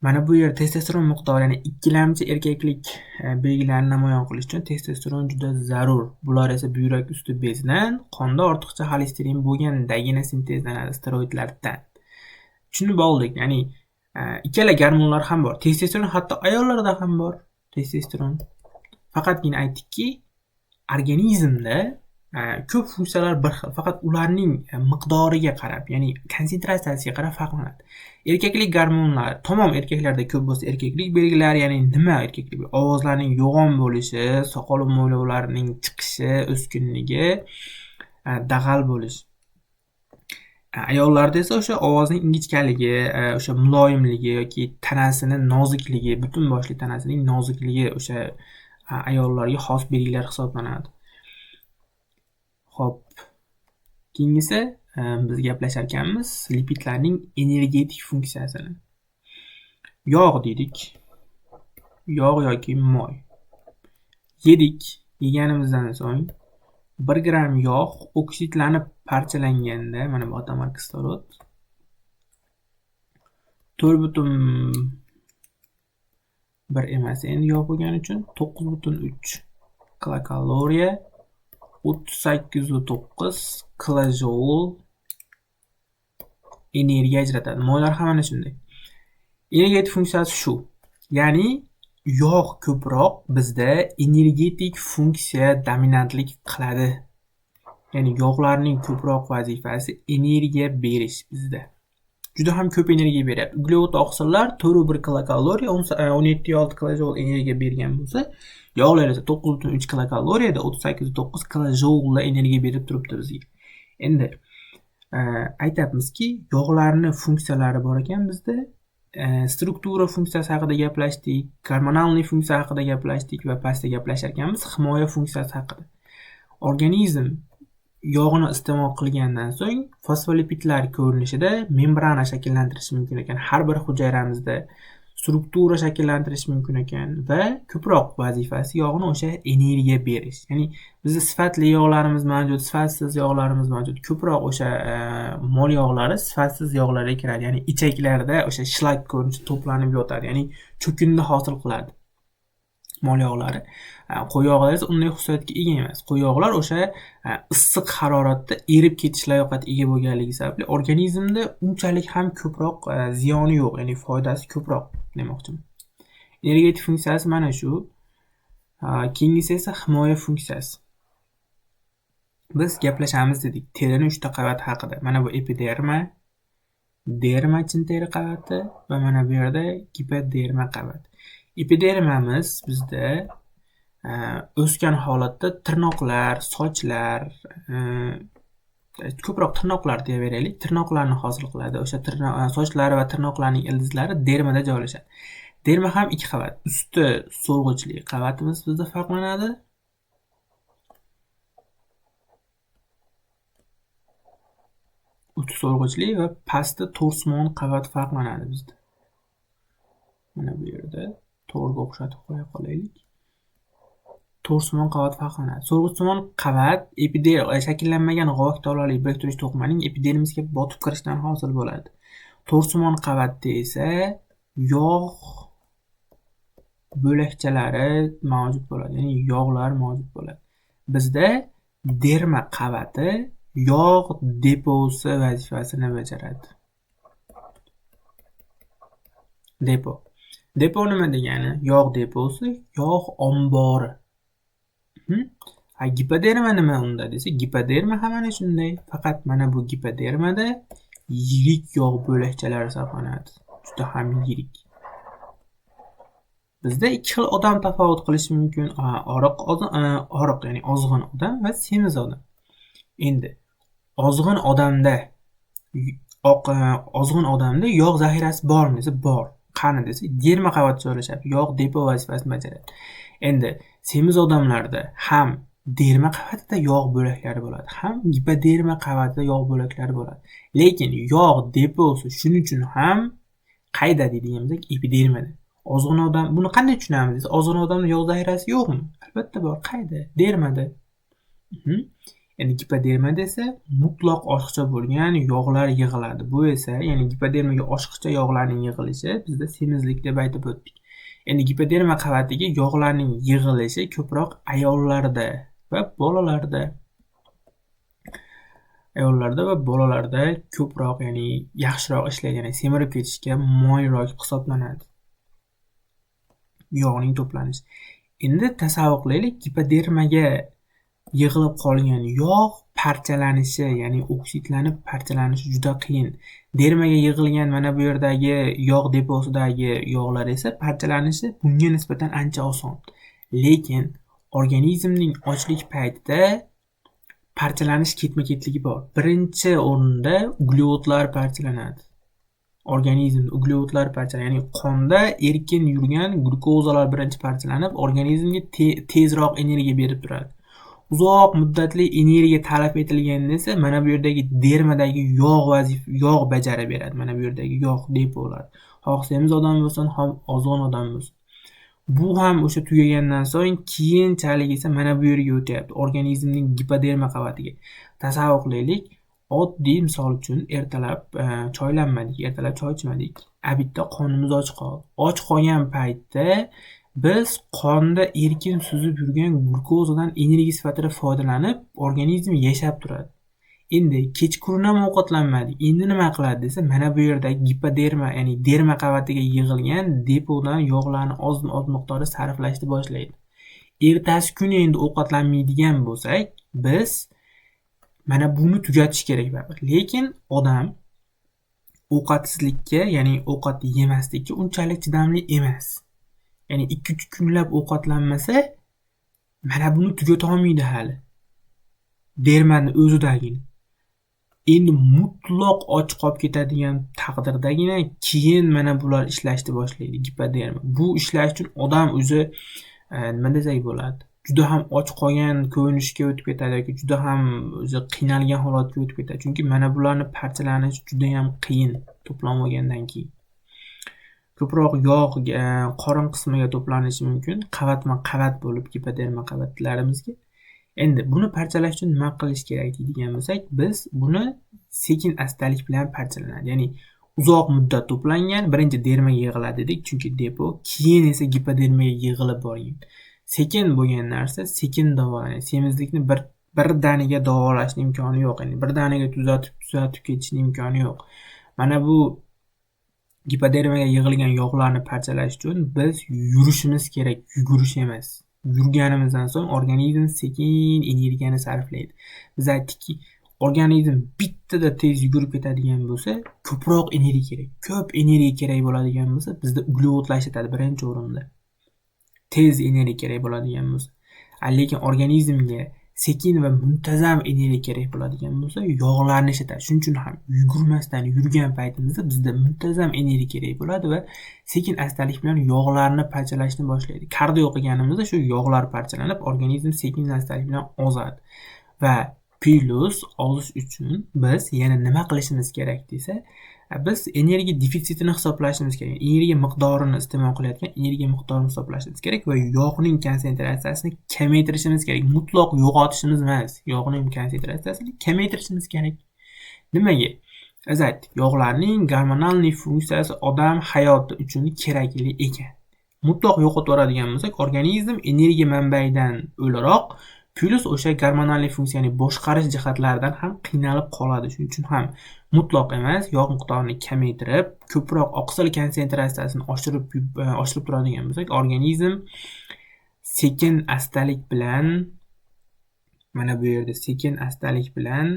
Mana bu yer testosteron miqdori, ya'ni ikkilamchi erkaklik belgilarini namoyon qilish uchun testosteron juda zarur. Bular esa buyrak usti bezidan qonda ortiqcha xolesterin bo'lgandagina sintezlanadi steroidlardan. Tushunib oldik, ya'ni ikkala gormonlar ham bor. Testosteron hatto ayollarda ham bor. Testosteron. Faqatgina aytdikki, organizmda ko'p funksiyalar bir xil, faqat ularning miqdoriga qarab, ya'ni konsentratsiyasiga qarab farqlanadi. Erkaklik gormonlari tamom erkaklarda ko'p bo'lsa, erkaklik belgilari, ya'ni nima erkaklik? Ovozlarning yo'g'on bo'lishi, soqol mo'ylovlarining chiqishi, o'skinligi, dag'al bo'lish. Ayollarda esa o'sha ovozning ingichkaligi, o'sha muloyimligi yoki tanasini nozikligi, butun boshli tanasining nozikligi o'sha ayollarga xos belgilar hisoblanadi. Xo'p, keyingisi biz gaplashar ekanmiz lipidlarning energetik funksiyasini. Yog' dedik. Yog' yoki moy. Yedik, yeganimizdan so'ng 1 gramm yog' oksidlanib parchalanganda, mana bu atomar kislorod 4.1 emas, endi yog' bo'lgani uchun 9.3 kilokaloriya, 38.9 kilojoul energiya ajratadi. Moylar ham mana shunday. Energetik funksiyasi shu. Ya'ni yog' ko'proq bizda energetik funksiya dominantlik qiladi. Ya'ni yog'larning ko'proq vazifasi energiya berish bizda. Juda ham ko'p energiya beryapti. Uglevod oqsillar 4.1 kilokaloriya, 17.6 kilojoul energiya bergan bo'lsa, yog'lar esa 9.3 kilokaloriyada 38.9 kilojoulda energiya berib turibdi bizga. Endi aytyapmizki, yog'larning funksiyalari bor ekan bizda. Struktura funksiyasi haqida gaplashdik, gormonalniy funksiya haqida gaplashdik va pastda gaplashar ekanmiz himoya funksiyasi haqida. Organizm yog'ni iste'mol qilgandan so'ng fosfolipidlar ko'rinishida membrana shakllantirishi mumkin ekan. Har bir hujayramizda struktura shakllantirish mumkin ekan va ko'proq vazifasi yog'ni o'sha energiya berish. Ya'ni bizda sifatli yog'larimiz mavjud, sifatsiz yog'larimiz mavjud. Ko'proq o'sha mol yog'lari sifatsiz yog'larga kiradi. Ya'ni ichaklarda o'sha shlak ko'rinishida to'planib yotadi. Ya'ni cho'kindi hosil qiladi mol yog'lari. Qo'y yog'lari esa unday xususiyatga ega emas. Qo'y yog'lar o'sha issiq haroratda erib ketish layoqatiga ega bo'lganligi sababli organizmda unchalik ham ko'proq ziyoni yo'q, ya'ni foydasi ko'proq demoqchiman. Energetik funksiyasi mana shu. Keyingisi esa himoya funksiyasi. Biz gaplashamiz dedik terini 3 ta qavati haqida. Mana bu epiderma, derma chin teri qavati va mana bu yerda gipoderma qavati. Epidermamiz bizda o'sgan holatda tirnoqlar, sochlar, ko'proq tirnoqlar deyaveraylik, tirnoqlarni hosil qiladi. O'sha sochlari va tirnoqlarning ildizlari dermada joylashadi. Derma ham ikki qavat. Usti so'rg'ichli qavatimiz bizda farqlanadi. Usti so'rg'ichli va pastda to'rsimon qavat farqlanadi bizda. Mana bu yerda to'rga o'xshatib qo'ya qolaylik. To'rsimon qavat farqlanadi. So'rg'ichsimon qavat shakllanmagan g'ovak tolali biriktirish to'qimaning epidermisga botib kirishidan hosil bo'ladi. To'rsimon qavatda esa yog' bo'lakchalari mavjud bo'ladi, ya'ni yog'lar mavjud bo'ladi. Bizda derma qavati yog' deposi vazifasini bajaradi. Depo. Depo nima degani? Yog' deposi, yog' ombori. Gipoderma nima unda desa, gipoderma ham ana shunday, faqat mana bu gipodermada yirik yog' bo'lakchalari saqlanadi. Juda ham yirik. Bizda ikki xil odam tafovut qilishi mumkin. Oriq, ya'ni ozg'in odam va semiz odam. Endi ozg'in odamda yog' zaxirasi bormi desa, bor. Qani desa, derma qavati joylashadi, yog' depo vazifasini bajaradi. Endi semiz odamlarda ham derma qavatida yog' bo'laklari bo'ladi, ham gipoderma qavatida yog' bo'laklari bo'ladi. Lekin yog' deposi shuning uchun ham qayda deydigan bo'lsak, epidermada. Ozg'in odam, buni qanday tushunamiz desa, ozg'in odamda yog' zaxirasi yo'qmi? Albatta bor. Qayda? Dermada. Endi gipodermada esa mutlaq oshiqcha bo'lgan yog'lar yig'iladi. Bu esa, ya'ni gipodermaga oshiqcha yog'larning yig'ilishi bizda semizlik deb aytib o'tdik. Endi gipoderma qavatiga yog'larning yig'ilishi ko'proq ayollarda va bolalarda. Ayollarda va bolalarda ko'proq, ya'ni yaxshiroq ishlaydi, ya'ni semirib ketishga moyilroq hisoblanadi. Yog'ning to'planishi. Endi tasavvur qilaylik, gipodermaga yig'ilib qolgan yog' parchalanishi, ya'ni oksidlanib parchalanishi juda qiyin. Dermaga yig'ilgan mana bu yerdagi yog' deposidagi yog'lar esa parchalanishi bunga nisbatan ancha oson. Lekin organizmning ochlik paytida parchalanish ketma-ketligi bor. Birinchi o'rinda uglevodlar parchalanadi. Organizmda uglevodlar parchalanadi, ya'ni qonda erkin yurgan glyukozalar birinchi parchalanib, organizmga tezroq energiya berib turadi. Uzoq muddatli energiya talab etilganda esa mana bu yerdagi dermadagi yog' bajarib beradi. Mana bu yerdagi yog' depolar. Xoh semiz odam bo'lsin, xoh ozg'in odam bo'lsin. Bu ham o'sha tugagandan so'ng keyinchalik esa mana bu yerga o'tyapti, organizmning gipoderma qavatiga. Tasavvur qilaylik, oddiy misol uchun ertalab choylanmadik, ertalab choy ichmadik. Abitda qonimiz och qoldi. Och qolgan paytda biz qonda erkin suzib yurgan glyukozadan energiya sifatida foydalanib, organizm yashab turadi. Endi kechqurun ham ovqatlanmadik. Endi nima qiladi desa, mana bu yerdagi gipoderma, ya'ni derma qavatiga yig'ilgan depodan yog'larni oz-oz miqdorda sarflashni boshlaydi. Ertasi kuni endi ovqatlanmaydigan bo'lsak, biz mana buni tugatish kerak baribir. Lekin odam ovqatsizlikka, ya'ni ovqat yemaslikka unchalik chidamli emas. Ya'ni 2-3 kunlab ovqatlanmasa, mana buni tugata olmaydi hali. Dermani o'zidagini. Endi mutlaq och qolib ketadigan taqdirdagina keyin mana bular ishlashni boshlaydi, gipoderma. Bu ishlash uchun odam o'zi nima desak bo'ladi? Juda ham och qolgan ko'rinishga o'tib ketadi yoki juda ham o'zi qiynalgan holatga o'tib ketadi. Chunki mana bularni parchalanish juda ham qiyin to'planib olgandan keyin. Ko'proq yog' qorin qismiga to'planishi mumkin, qavatma-qavat bo'lib gipoderma qavatlarimizga. Endi buni parchalash uchun nima qilish kerak deydigan bo'lsak, biz buni sekin astalik bilan parchalanadi. Ya'ni uzoq muddat to'plangan, birinchi dermaga yig'iladi dedik, chunki depo, keyin esa gipodermaga yig'ilib borgan. Sekin bo'lgan narsa sekin davolanadi. Semizlikni birdaniga davolashning imkoni yo'q. Ya'ni birdaniga tuzatib ketishning imkoni yo'q. Mana bu gipodermaga yig'ilgan yog'larni parchalash uchun biz yurishimiz kerak, yugurish emas. Yurganimizdan so'ng organizm sekin energiyani sarflaydi. Biz aytdikki, organizm bittada tez yugurib ketadigan bo'lsa, ko'proq energiya kerak. Ko'p energiya kerak bo'ladigan bo'lsa, bizda uglevodlar ishlatadi birinchi o'rinda. Tez energiya kerak bo'ladigan bo'lsa. Lekin organizmga Sekin va muntazam energiya kerak bo'ladigan bo'lsa, yog'larni ishlatadi. Shuning uchun ham yugurmasdan yurgan paytimizda bizda muntazam energiya kerak bo'ladi va sekin astalik bilan yog'larni parchalashni boshlaydi. Kardio qilganimizda shu yog'lar parchalanib, organizm sekin astalik bilan ozadi. Va plyus ozish uchun biz yana nima qilishimiz kerak desa, biz energiya defitsitini hisoblashimiz kerak. Energiya miqdorini, iste'mol qilayotgan energiya miqdorini hisoblashimiz kerak va yog'ning konsentratsiyasini kamaytirishimiz kerak. Mutlaq yo'qotishimiz emas, yog'ning konsentratsiyasini kamaytirishimiz kerak. Nimaga? Biz aytdik, yog'larning gormonalniy funksiyasi odam hayoti uchun kerakli ekan. Mutlaq yo'qotib yuboradigan bo'lsak, organizm energiya manbaidan o'laroq, plyus o'sha gormonalniy funksiyani boshqarish jihatlaridan ham qiynalib qoladi. Shuning uchun ham mutlaq emas, yog' miqdorini kamaytirib, ko'proq oqsil konsentratsiyasini oshirib turadigan bo'lsak, organizm sekin astalik bilan, mana bu yerda sekin astalik bilan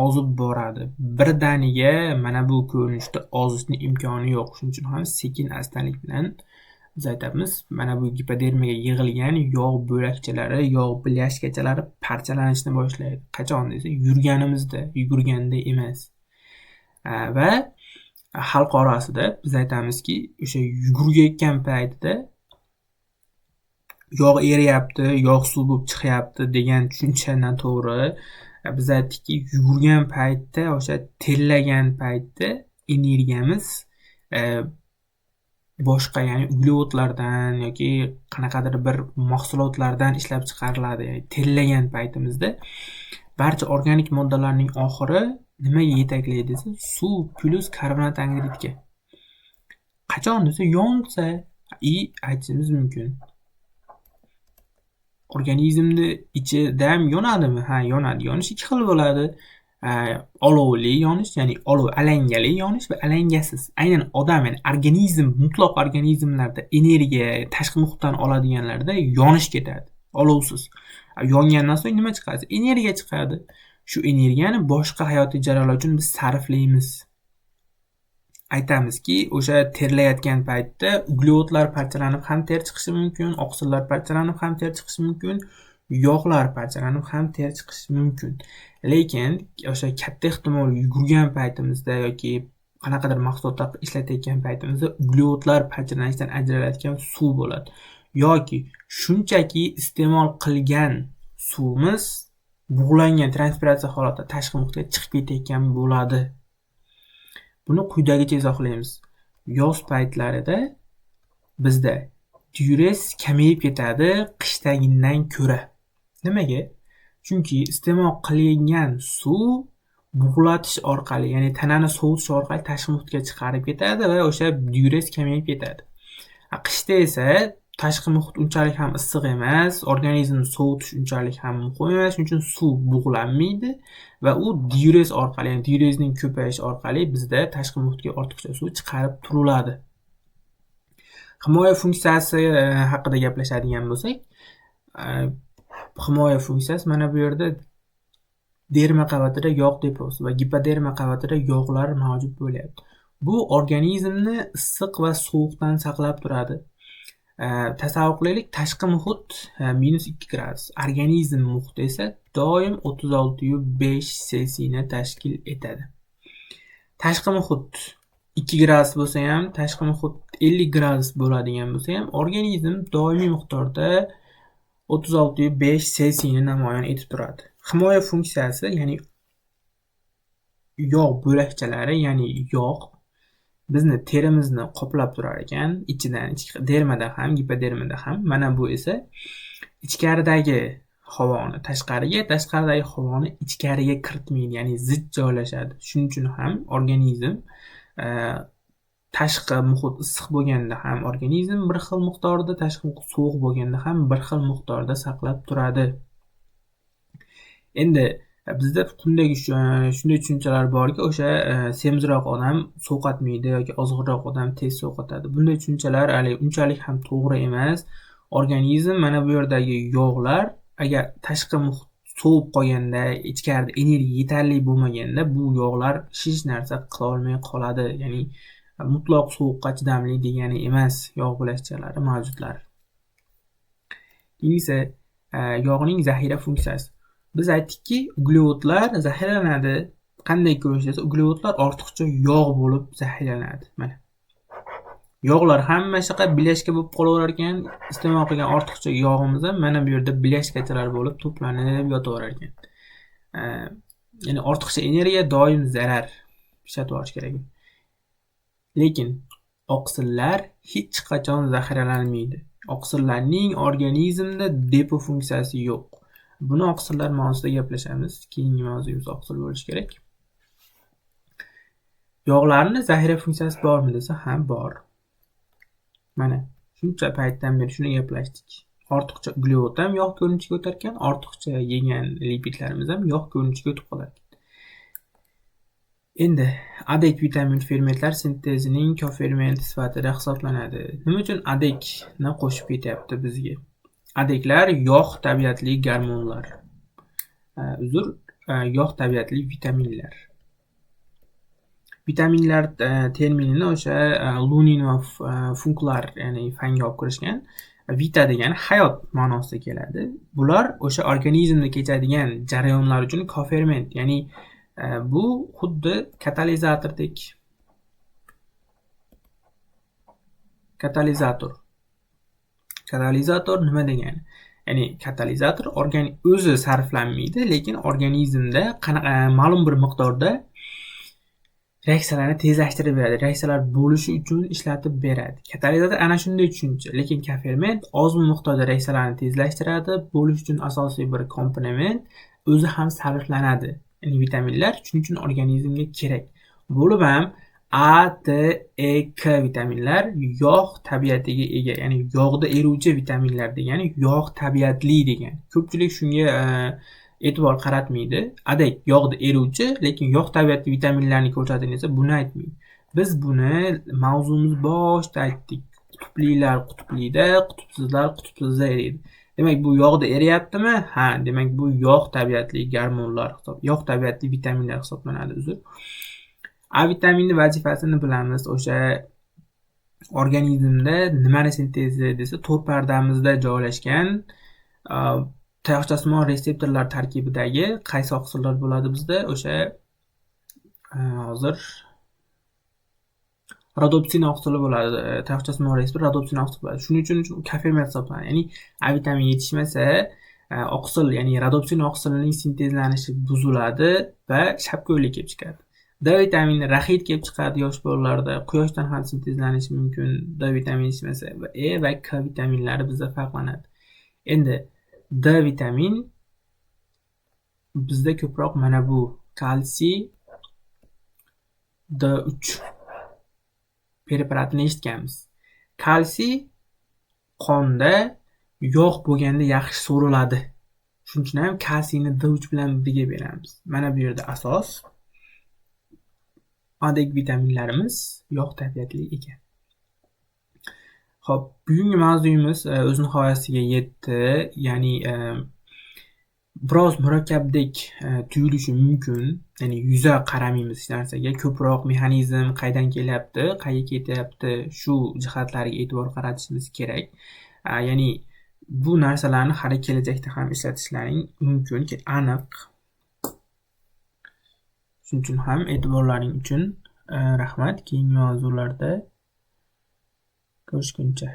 ozib boradi. Birdaniga mana bu ko'rinishda ozishni imkoni yo'q. Shuning uchun ham sekin astalik bilan biz aytamiz, mana bu gipodermaga yig'ilgan yog' bo'lakchalari, yog' бляшка chalari parchalanishni boshlaydi. Qachon desa, yurganimizda, yugurganda emas. Va xalq orasida biz aytamizki, o'sha yugurayotgan paytida yog' eriyapti, yog' suv bo'lib chiqyapti degan tushuncha noto'g'ri. Biz aytdikki, yugurgan paytda, o'sha terlagan paytda energiyamiz boshqa, ya'ni uglevodlardan yoki qanaqadir bir mahsulotlardan ishlab chiqariladi. Ya'ni terlagan paytimizda barcha organik moddalarning oxiri nimaga yetaklaydi desa, suv plyus karbonat angidridga. Qachon desa, yonsa, и aytishimiz mumkin. Organizmni ichida ham yonadimi? Ha, yonadi. Yonish ikki xil bo'ladi. Olovli yonish, ya'ni olov alangali yonish va alangasiz. Aynan odam, ya'ni organizm, mutlaq organizmlarda energiya tashqi muhitdan oladiganlarda yonish ketadi, olovsiz. Yongandan so'ng nima chiqadi? Energiya chiqadi. Shu energiyani boshqa hayotiy jarayonlar uchun biz sarflaymiz. Aytamizki, o'sha terlayotgan paytda uglevodlar parchalanib ham ter chiqishi mumkin, oqsillar parchalanib ham ter chiqishi mumkin, yog'lar parchalanib ham ter chiqishi mumkin. Lekin o'sha katta ehtimol yugurgan paytimizda yoki qanaqadir mahsulotlar ishlatayotgan paytimizda uglevodlar parchalanishidan ajralayotgan suv bo'ladi. Yoki shunchaki iste'mol qilgan suvimiz bug'langan transpiratsiya holatida tashqi muhitga chiqib ketayotgan bo'ladi. Buni quyidagicha izohlaymiz. Yoz paytlarida bizda diurez kamayib ketadi qishdagidan ko'ra. Nimaga? Chunki iste'mol qilingan suv bug'latish orqali, ya'ni tanani sovutish orqali tashqi muhitga chiqarib ketadi va o'sha diurez kamayib ketadi. Qishda esa tashqi muhit unchalik ham issiq emas, organizmni sovutish unchalik ham muhim emas, shuning uchun suv bug'lanmaydi va u diurez orqali, ya'ni diurezning ko'payishi orqali bizda tashqi muhitga ortiqcha suv chiqarib turiladi. Himoya funksiyasi haqida gaplashadigan bo'lsak, himoya funksiyasi mana bu yerda derma qavatida yog' deposi va gipoderma qavatida yog'lar mavjud bo'lyapti. Bu organizmni issiq va sovuqdan saqlab turadi. Tasavvur qilaylik, tashqi muhit -2 gradus, organizm muhiti esa doim 36,5 Selsiyni tashkil etadi. Tashqi muhit 2 gradus bo'lsa ham, tashqi muhit 50 gradus bo'ladigan bo'lsa ham, organizm doimiy miqdorda 36,5 Selsiyni namoyon etib turadi. Himoya funksiyasi, ya'ni yog' bo'lakchalari, ya'ni yog' bizni terimizni qoplab turar ekan, ichidan, dermada ham, gipodermada ham. Mana bu esa ichkaridagi havoni tashqariga, tashqaridagi havoni ichkariga kiritmaydi, ya'ni zich joylashadi. Shuning uchun ham organizm tashqi muhit issiq bo'lganda ham organizm bir xil miqdorda, tashqi muhit sovuq bo'lganda ham bir xil miqdorda saqlab turadi. Endi bizda kundagi shunday tushunchalar borki, o'sha semizroq odam sovqatmaydi yoki ozg'inroq odam tez sovqatadi. Bunday tushunchalar hali unchalik ham to'g'ri emas. Organizm mana bu yerdagi yog'lar agar tashqi muhit sovib qolganda, ichkarida energiya yetarli bo'lmaganda bu yog'lar hech narsa qila olmay qoladi. Ya'ni mutlaq sovuqqa chidamli degani emas yog' bo'lakchalari mavjudlar. Keyingisi Yog'ning zaxira funksiyasi. Biz aytdikki, uglevodlar zaxiralanadi. Qanday ko'rinishda? Uglevodlar ortiqcha yog' bo'lib zaxiralanadi. Mana. Yog'lar hamma shunaqa bilyashka bo'lib qolaverar ekan. Iste'mol qilgan ortiqcha yog'imiz ham mana bu yerda bilyashkachalar bo'lib to'planib yotaverar ekan. Ya'ni ortiqcha energiya doim zarar. Ishlatib yuborish kerak. Lekin oqsillar hech qachon zaxiralanmaydi. Oqsillarning organizmda depo funksiyasi yo'q. Buni oqsillar mavzusida gaplashamiz. Keyingi mavzuyimiz oqsil bo'lishi kerak. Yog'larni zaxira funksiyasi bormi desa, ha, bor. Mana shuncha paytdan beri shuni gaplashdik. Ortiqcha uglevod ham yog' ko'rinishiga o'tar ekan, ortiqcha yegan lipidlarimiz ham yog' ko'rinishiga o'tib qolar ekan. Endi ADEK vitamin fermentlar sintezining kofermenti sifatida hisoblanadi. Nima uchun ADEKni qo'shib ketyapti bizga? ADEKlar yog' tabiatli gormonlar. Uzr, yog' tabiatli vitaminlar. Vitaminlar terminini o'sha Lunin va Funklar, ya'ni fanga olib kirishgan. Vita degani hayot ma'nosida keladi. Bular o'sha organizmda kechadigan jarayonlar uchun koferment, ya'ni bu xuddi katalizatordek. Katalizator. Katalizator nima degani? Ya'ni katalizator o'zi sarflanmaydi, lekin organizmda qanaqa ma'lum bir miqdorda reaksiyalarni tezlashtirib beradi. Reaksiyalar bo'lishi uchun ishlatib beradi. Katalizator ana shunday tushuncha, lekin koferment oz miqdorda reaksiyalarni tezlashtiradi, bo'lish uchun asosiy bir komponent, o'zi ham sarflanadi. Ya'ni vitaminlar shuning uchun organizmga kerak. Bo'lib ham A, D, E, K vitaminlar yog' tabiatiga ega, ya'ni yog'da eruvchi vitaminlar degani yog' tabiatli degani. Ko'pchilik shunga e'tibor qaratmaydi. ADEK yog'da eruvchi, lekin yog' tabiatli vitaminlarni ko'rsating desa buni aytmaydi. Biz buni mavzumiz boshida aytdik. Qutblilar qutblida, qutbsizlar qutbsizda eriydi. Demak, bu yog'da eriyaptimi? Ha, demak bu yog' tabiatli gormonlar hisob, yog' tabiatli vitaminlar hisoblanadi, uzr. A vitamini vazifasini bilamiz. O'sha organizmda nimani sintezi desa, to'r pardamizda joylashgan tayoqchasimon reseptorlar tarkibidagi qaysi oqsillar bo'ladi bizda? O'sha hozir rodopsin oqsili bo'ladi. Tayoqchasimon reseptor rodopsin oqsili bo'ladi. Shuning uchun koferment hisoblanadi. Ya'ni A vitamini yetishmasa, oqsil, ya'ni rodopsin oqsilining sintezlanishi buziladi va shapko'ylik kelib chiqadi. D vitamini raxit kelib chiqadi yosh bolalarda, quyoshdan ham sintezlanishi mumkin D vitamini yetishmasa va E va K vitaminlari bizda farqlanadi. Endi D vitamin bizda ko'proq mana bu kalsiy D3 preparatini eshitganmiz. Kalsiy qonda yog' bo'lganda yaxshi so'riladi. Shuning uchun ham kalsiyni D3 bilan birga beramiz. Mana bu yerda asos ADEK vitaminlarimiz yog' tabiatli ekan. Xo'p, bugungi mavzuyimiz o'z nihoyasiga yetdi. Ya'ni biroz murakkabdek tuyulishi mumkin. Ya'ni yuza qaramaymiz hech narsaga, ko'proq mexanizm qaydan kelyapti, qayerga ketyapti, shu jihatlariga e'tibor qaratishimiz kerak. Ya'ni bu narsalarni hali kelajakda ham ishlatishlaring mumkin, aniq. Shuning uchun ham e'tiborlaring uchun rahmat. Keyingi mavzularda ko'rishguncha.